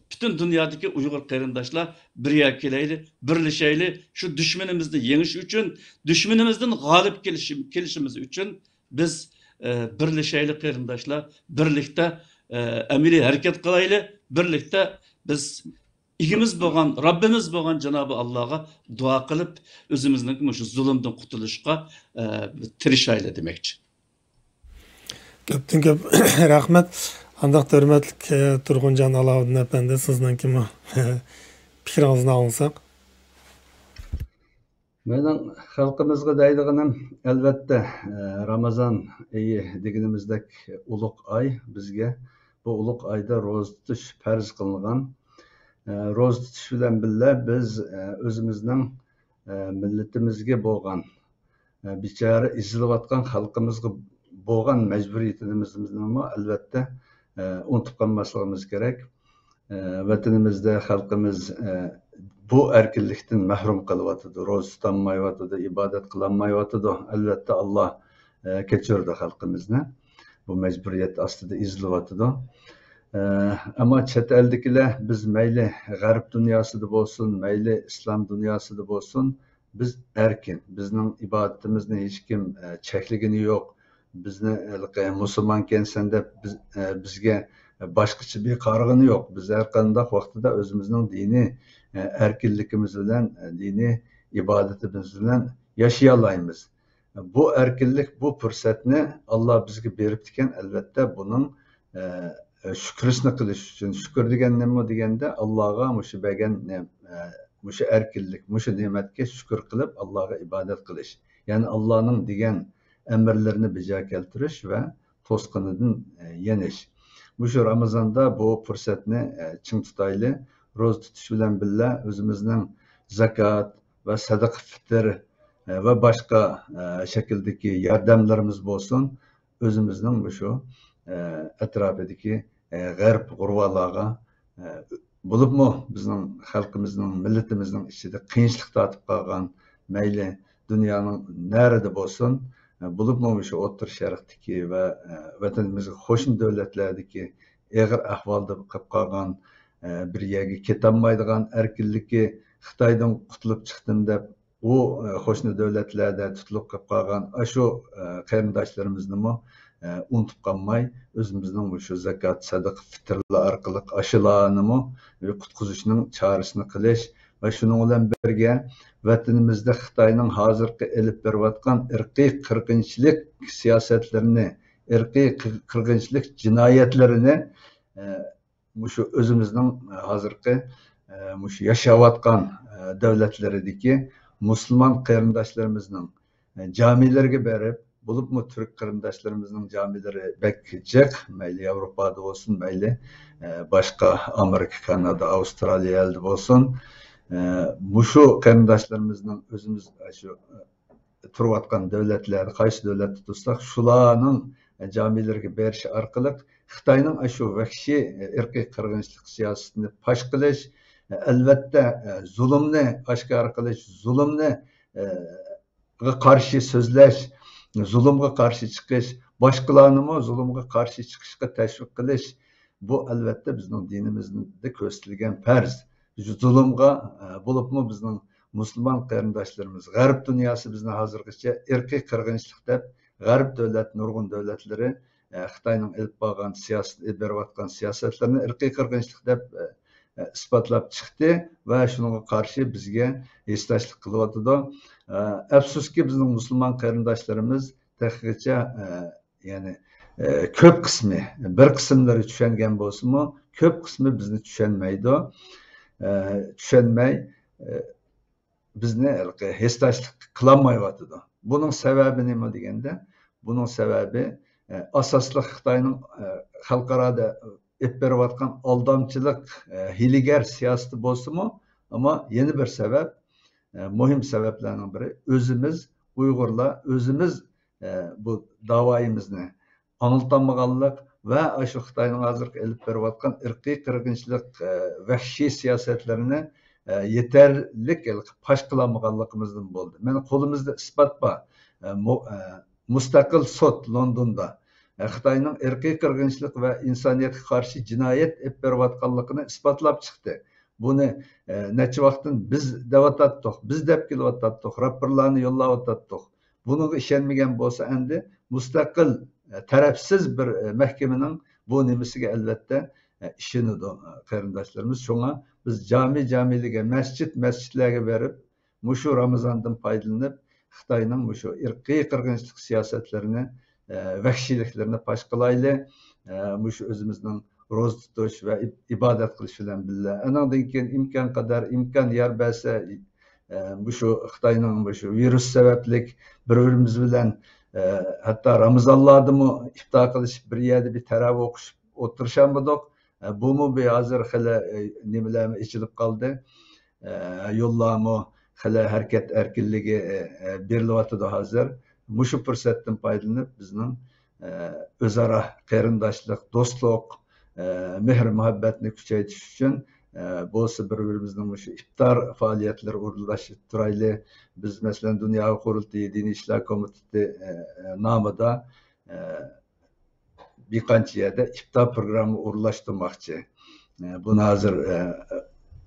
پۈتۈن دۇنيادىكى ئۇيغۇر قېرىنداشلار بىر يەرگە كېلەيلى، بىرلىشەيلى. شۇ دۈشمىنىمىزنى يېڭىش ئۈچۈن، دۈشمىنىمىزدىن غالىب كېلىشى-، كېلىشىمىز ئۈچۈن بىز، ئە، بىرلىشەيلى قېرىنداشلار. بىرلىكتە، ئە، ئەمەلىي ھەرىكەت قىلايلى. بىرلىكتە بىز ئىگىمىز بولغان، رەببىمىز بولغان جانابى ئاللاغا دۇئا قىلىپ، ئۆزىمىزنىڭ مۇشۇ زۇلۇمدىن قۇتۇلۇشقا، ئە، تىرىشايلى دېمەكچى. كۆپتىن كۆپ رەھمەت. ئانداقتا ھۆرمەتلىك، ئە، تۇرغۇنجان ئالاۋۇدۇن ئەپەندى، سىزنىڭكىمۇ پىكرىڭىزنى ئاڭلىساق. مېنىڭ خەلقىمىزغا دەيدىغىنىم، ئەلۋەتتە، ئە، رامازان ئېيى دېگىنىمىزدەك ئۇلۇغ ئاي بىزگە. بۇ ئۇلۇغ ئايدا روزا تۇتۇش پەرز قىلىنغان. ئە، روزا تۇتۇش بىلەن بىللە بىز، ئە، ئۆزىمىزنىڭ، ئە، مىللىتىمىزگە بولغان، ئە، بىچارە ئېزىلىۋاتقان خەلقىمىزغا بولغان مەجبۇرىيىتىمىزنىمۇ ئەلۋەتتە، ئە، ئۇنتۇپ قالماسلىقىمىز كېرەك. ئە، ۋەتىنىمىزدە خەلقىمىز، ئە، بۇ ئەركىنلىكتىن مەھرۇم قېلىۋاتىدۇ. روزا تۇتالمايۋاتىدۇ، ئىبادەت قىلالمايۋاتىدۇ. ئەلۋەتتە، ئاللا، ئە، كەچۈرىدۇ خەلقىمىزنى. بۇ مەجبۇرىيەت ئاستىدا ئېزىلىۋاتىدۇ. ئە، ئەمما چەت ئەلدىكىلەر، بىز مەيلى غەرب دۇنياسىدا بولسۇن، مەيلى ئىسلام دۇنياسىدا بولسۇن، بىز ئەركىن. بىزنىڭ ئىبادىتىمىزنى ھېچكىم، ئە، چەكلىگىنى يوق. بىزنى ھېلىقى مۇسۇلمانكەنسەن دەپ بىز، ئە، بىزگە باشقىچە بىر قارىغىنى يوق. بىز ھەر قانداق ۋاقتىدا ئۆزىمىزنىڭ دىنىي، ئە، ئەركىنلىكىمىز بىلەن، ئە، دىنىي ئىبادىتىمىز بىلەن ياشىيالايمىز. بۇ ئەركىنلىك، بۇ پۇرسەتنى ئاللا بىزگە بېرىپتىكەن. ئەلۋەتتە، بۇنىڭ، ئە، شۈكرىسىنى قىلىش ئۈچۈن. شۈكۈر دېگەن نېمە دېگەندە، ئاللاغا مۇشۇ بەرگەن نېم-، ئە، مۇشۇ ئەركىنلىك، مۇشۇ نېمەتكە شۈكۈر قىلىپ، ئاللاغا ئىبادەت قىلىش. يەنى ئاللانىڭ دېگەن ئەمىرلىرىنى بېجا كەلتۈرۈش ۋە توسقىنىدىن، ئە، يېنىش. مۇشۇ رامىزاندا بۇ پۇرسەتنى، ئە، چىڭ تۇتايلى. روزا تۇتۇش بىلەن بىللە ئۆزىمىزنىڭ زاكات ۋە سەدىقە پىتىر، ئە، ۋە باشقا، ئە، شەكىلدىكى ياردەملىرىمىز بولسۇن، ئۆزىمىزنىڭ مۇشۇ، ئە، ئەتراپىدىكى، ئە، غەرب غۇرۋالارغا، ئە، بولۇپمۇ بىزنىڭ خەلقىمىزنىڭ، مىللىتىمىزنىڭ ئىچىدە قىيىنچىلىق تارتىپ قالغان، مەيلى دۇنيانىڭ نەرىدە بولسۇن، ئە، بولۇپمۇ مۇشۇ ئوتتۇرا شەرقتىكى ۋە، ئە، ۋەتىنىمىزگە قوشنا دۆلەتلەردىكى ئېغىر ئەھۋالدا قېلىپ قالغان، ئە، بىر يەرگە كېتەلمەيدىغان، ئەركىنلىكى خىتايدىن قۇتۇلۇپ چىقتىم دەپ، ئۇ، ئە، قوشنا دۆلەتلەردە تۇتۇلۇپ قېلىپ قالغان ئاشۇ، ئە، قېرىنداشلىرىمىزنىمۇ، ئە، ئۇنتۇپ قالماي، ئۆزىمىزنىڭ مۇشۇ زاكات، سەدىقە، پىتىرلار ئارقىلىق ئاشۇلارنىمۇ قۇتقۇزۇشنىڭ چارىسىنى قىلىش ۋە شۇنىڭ بىلەن بىرگە، ۋەتىنىمىزدە خىتاينىڭ ھازىرقى ئېلىپ بېرىۋاتقان ئىرقىي قىرغىنچىلىق سىياسەتلىرىنى، ئىرقىي قىر-، قىرغىنچىلىق جىنايەتلىرىنى، ئە، مۇشۇ ئۆزىمىزنىڭ، ئە، ھازىرقى، ئە، مۇشۇ ياشاۋاتقان، ئە، دۆلەتلىرىدىكى مۇسۇلمان قېرىنداشلىرىمىزنىڭ، ئە، جامىلىرىگە بېرىپ، بولۇپمۇ تۈرك قېرىنداشلىرىمىزنىڭ جامىلىرى بەك جىق، مەيلى ياۋروپادا بولسۇن، مەيلى، ئە، باشقا ئامېرىكا، كانادا، ئاۋسترالىيەلەردە بولسۇن، ئە، مۇشۇ قېرىنداشلىرىمىزنىڭ ئۆزىمىز، ئە، شۇ، ئە، تۇرۇۋاتقان دۆلەتلەردە، قايسى دۆلەتتە تۇرساق، شۇلارنىڭ جامىلىرىگە بېرىش ئارقىلىق خىتاينىڭ ئاشۇ ۋەھشىي ئىرقىي قىرغىنچىلىق سىياسىتىنى پاش قىلىش، ئەلۋەتتە، زۇلۇمنى ئاشكارا قىلىش، زۇلۇمنى، قارشى سۆزلەش، زۇلۇمغا قارشى چىقىش، باشقىلارنىمۇ زۇلۇمغا قارشى چىقىشقا تەشۋىق قىلىش، بۇ ئەلۋەتتە بىزنىڭ دىنىمىزدە كۆرسىتىلگەن پەرز. زۇلۇمغا، بولۇپمۇ بىزنىڭ مۇسۇلمان قېرىنداشلىرىمىز، غەرب دۇنياسى بىزنى ھازىرغىچە ئىرقىي قىرغىنچىلىق دەپ، غەرب دۆلەت، نۇرغۇن دۆلەتلىرى، ئە، خىتاينىڭ ئېلىپ بارغان سىياسەت، ئېلىپ بېرىۋاتقان سىياسەتلىرىنى ئىرقىي قىرغىنچىلىق دەپ، ئە، ئە، ئىسپاتلاپ چىقتى ۋە شۇنىڭغا قارشى بىزگە ھېسداشلىق قىلىۋاتىدۇ. ئە، ئەپسۇسكى، بىزنىڭ مۇسۇلمان قېرىنداشلىرىمىز تېخىغىچە، ئە، يەنى، ئە، كۆپ قىسمى، بىر قىسىملىرى چۈشەنگەن بولسىمۇ، كۆپ قىسمى بىزنى چۈشەنمەيدۇ. ئە، چۈشەنمەي، ئە، بىزنى ھېلىقى ھېسداشلىق قىلالمايۋاتىدۇ. بۇنىڭ سەۋەبى نېمە دېگەندە، بۇنىڭ سەۋەبى، ئە، ئاساسلىق خىتاينىڭ، ئە، خەلقئارادا ئېلىپ بېرىۋاتقان ئالدامچىلىق، ئە، ھىيلىگەر سىياسىتى بولسىمۇ، ئەمما يەنە بىر سەۋەب، ئە، مۇھىم سەۋەبلەرنىڭ بىرى، ئۆزىمىز ئۇيغۇرلار ئۆزىمىز، ئە، بۇ داۋايىمىزنى ئاڭلىتالمىغانلىق ۋە ئاشۇ خىتاينىڭ ھازىرقى ئېلىپ بېرىۋاتقان ئىرقىي قىرغىنچىلىق، ئە، ۋەھشىي سىياسەتلىرىنى، ئە، يېتەرلىك پاش قىلالمىغانلىقىمىزدىن بولدى. مانا قولىمىزدا ئىسپات بار. ئە، مۇ-، ئە، مۇستەقىل سوت لوندوندا، ئە، خىتاينىڭ ئىرقىي قىرغىنچىلىق ۋە ئىنسانىيەتكە قارشى جىنايەت ئېلىپ بېرىۋاتقانلىقىنى ئىسپاتلاپ چىقتى. بۇنى، ئە، نەچچە ۋاقىتتىن بىز دەۋاتاتتۇق، بىز دەپ كېلىۋاتاتتۇق، راپورلارنى يوللاۋاتاتتۇق. بۇنىڭغا ئىشەنمىگەن بولسا، ئەمدى مۇستەقىل، ئە، تەرەپسىز بىر، ئە، مەھكىمىنىڭ بۇ نېمىسىگە، ئەلۋەتتە، ئە، ئىشىنىدۇ، ئە، قېرىنداشلىرىمىز. شۇڭا بىز جامى جامىلىگە، مەسچىت مەسچىتلەرگە بېرىپ، مۇشۇ رامىزاندىن پايدىلىنىپ، خىتاينىڭ مۇشۇ ئىرقىي قىرغىنچىلىق سىياسەتلىرىنى، ئە، ۋەھشىيلىكلىرىنى پاش قىلايلى. ئە، مۇشۇ ئۆزىمىزنىڭ روزا تۇتۇش ۋە ئىب-، ئىبادەت قىلىش بىلەن بىللە، ئانىڭدىن كېيىن ئىمكان قەدەر، ئىمكان يار بەرسە، ئە، ئە، مۇشۇ خىتاينىڭ مۇشۇ ۋىرۇس سەۋەبلىك بىر-بىرىمىز بىلەن، ئە، ھەتتا رامىزانلاردىمۇ ئىپتار قىلىشىپ، بىر يەردە بىر تەرەۋى ئوقۇشۇپ ئولتۇرۇشالمىدۇق. ئە، بۇمۇ بىر ھازىر خېلى، ئە، نېمىلەرمۇ ئېچىلىپ قالدى. ئە، يوللارمۇ خېلى ھەرىكەت ئەركىنلىكى، ئە، ئە، بېرىلىۋاتىدۇ ھازىر. مۇشۇ پۇرسەتتىن پايدىلىنىپ، بىزنىڭ، ئە، ئۆزئارا قېرىنداشلىق، دوستلۇق، ئە، مېھىر-مۇھەببەتنى كۈچەيتىش ئۈچۈن، ئە، بولسا بىر-بىرىمىزنىڭ مۇشۇ ئىپتار پائالىيەتلىرى ئورۇنلاشتۇرۇپ تۇرايلى. بىز، مەسىلەن، دۇنيا قۇرۇلتىيى دىنىي ئىشلار كومىتېتى، ئە، ئە، نامىدا، ئە، بىر قانچە يەردە ئىپتار پروگرامما ئورۇنلاشتۇرماقچى. ئە، بۇنى ھازىر، ئە،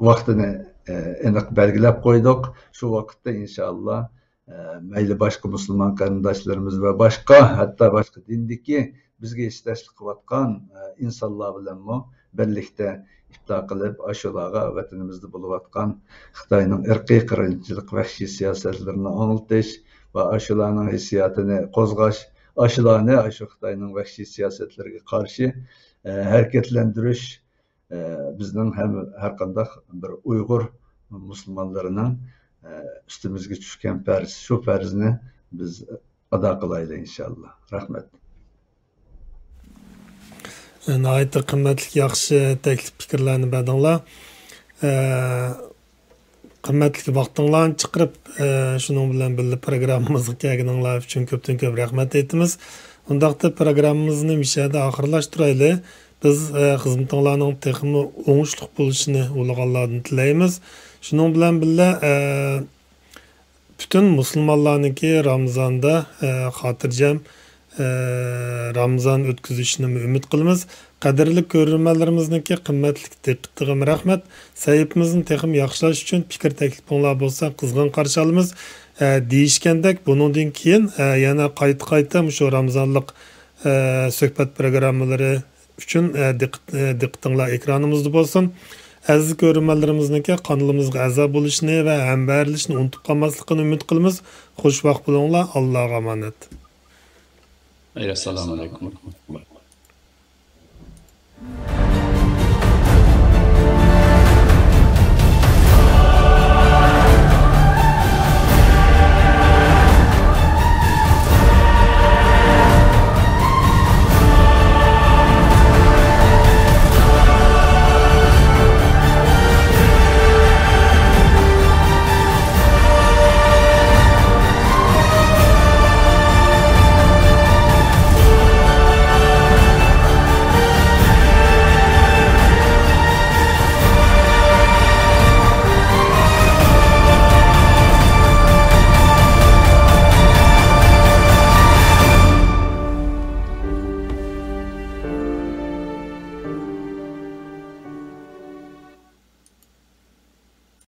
ۋاقتىنى، ئە، ئېنىق بەلگىلەپ قويدۇق. شۇ ۋاقىتتا ئىنشائاللا، ئە، مەيلى باشقا مۇسۇلمان قېرىنداشلىرىمىز ۋە باشقا، ھەتتا باشقا دىندىكى بىزگە ھېسداشلىق قىلىۋاتقان، ئە، ئىنسانلار بىلەنمۇ بىرلىكتە ئىپتار قىلىپ، ئاشۇلارغا ۋەتىنىمىزدە بولۇۋاتقان خىتاينىڭ ئىرقىي قىرغىنچىلىق، ۋەھشىي سىياسەتلىرىنى ئاڭلىتىش ۋە ئاشۇلارنىڭ ھېسسىياتىنى قوزغاش، ئاشۇلارنى ئاشۇ خىتاينىڭ ۋەھشىي سىياسەتلىرىگە قارشى، ئە، ھەرىكەتلەندۈرۈش، ئە، بىزنىڭ ھەم ھەر قانداق بىر ئۇيغۇر مۇسۇلمانلىرىنىڭ، ئە، ئۈستىمىزگە چۈشكەن پەرز. شۇ پەرزنى بىز ئادا قىلايلى، ئىنشائاللا. رەھمەت. ناھايىتى قىممەتلىك، ياخشى تەكلىپ پىكىرلەرنى بەردىڭلار. ئە، قىممەتلىك ۋاقتىڭلارنى چىقىرىپ، ئە، شۇنىڭ بىلەن بىللە پروگراممىمىزغا كەلگىنىڭلار ئۈچۈن كۆپتىن كۆپ رەھمەت ئېيتىمىز. ئۇنداقتا پروگراممىمىزنى مۇشۇ يەردە ئاخىرلاشتۇرايلى. بىز، ئە، خىزمىتىڭلارنىڭ تېخىمۇ ئوڭۇشلۇق بولۇشىنى ئۇلىغانلاردىن تىلەيمىز. شۇنىڭ بىلەن بىللە، ئە، پۈتۈن مۇسۇلمانلارنىڭكى رامىزاندا، ئە، خاتىرجەم، ئە، رامىزان ئۆتكۈزۈشىنىمۇ ئۈمىد قىلىمىز. قەدىرلىك كۆرۈرمەنلىرىمىزنىڭكى قىممەتلىك دىققىتىغىمۇ رەھمەت. سەھىپىمىزنى تېخىمۇ ياخشىلاش ئۈچۈن پىكىر تەكلىپىڭلار بولسا قىزغىن قارشى ئالىمىز. ئە، دېيىشكەندەك، بۇنىڭدىن كېيىن، ئە، يەنە قايتا-قايتا مۇشۇ رامىزانلىق، ئە، سۆھبەت پروگراممىلىرى ئۈچۈن، ئە، دىققىت-، ئە، دىققىتىڭلار ئېكرانىمىزدا بولسۇن. ئەزىز كۆرۈرمەنلىرىمىزنىڭكى قانىلىمىزغا ئەزا بولۇشىنى ۋە ھەمبەھىرلىشىشنى ئۇنتۇپ قالماسلىقىنى ئۈمىد قىلىمىز. خۇش ۋاقىت بولۇڭلار. ئاللاغا ئامانەت. ئەي، ئەسسالامۇ ئەلەيكۇم ۋە رەھمەتۇللاھ.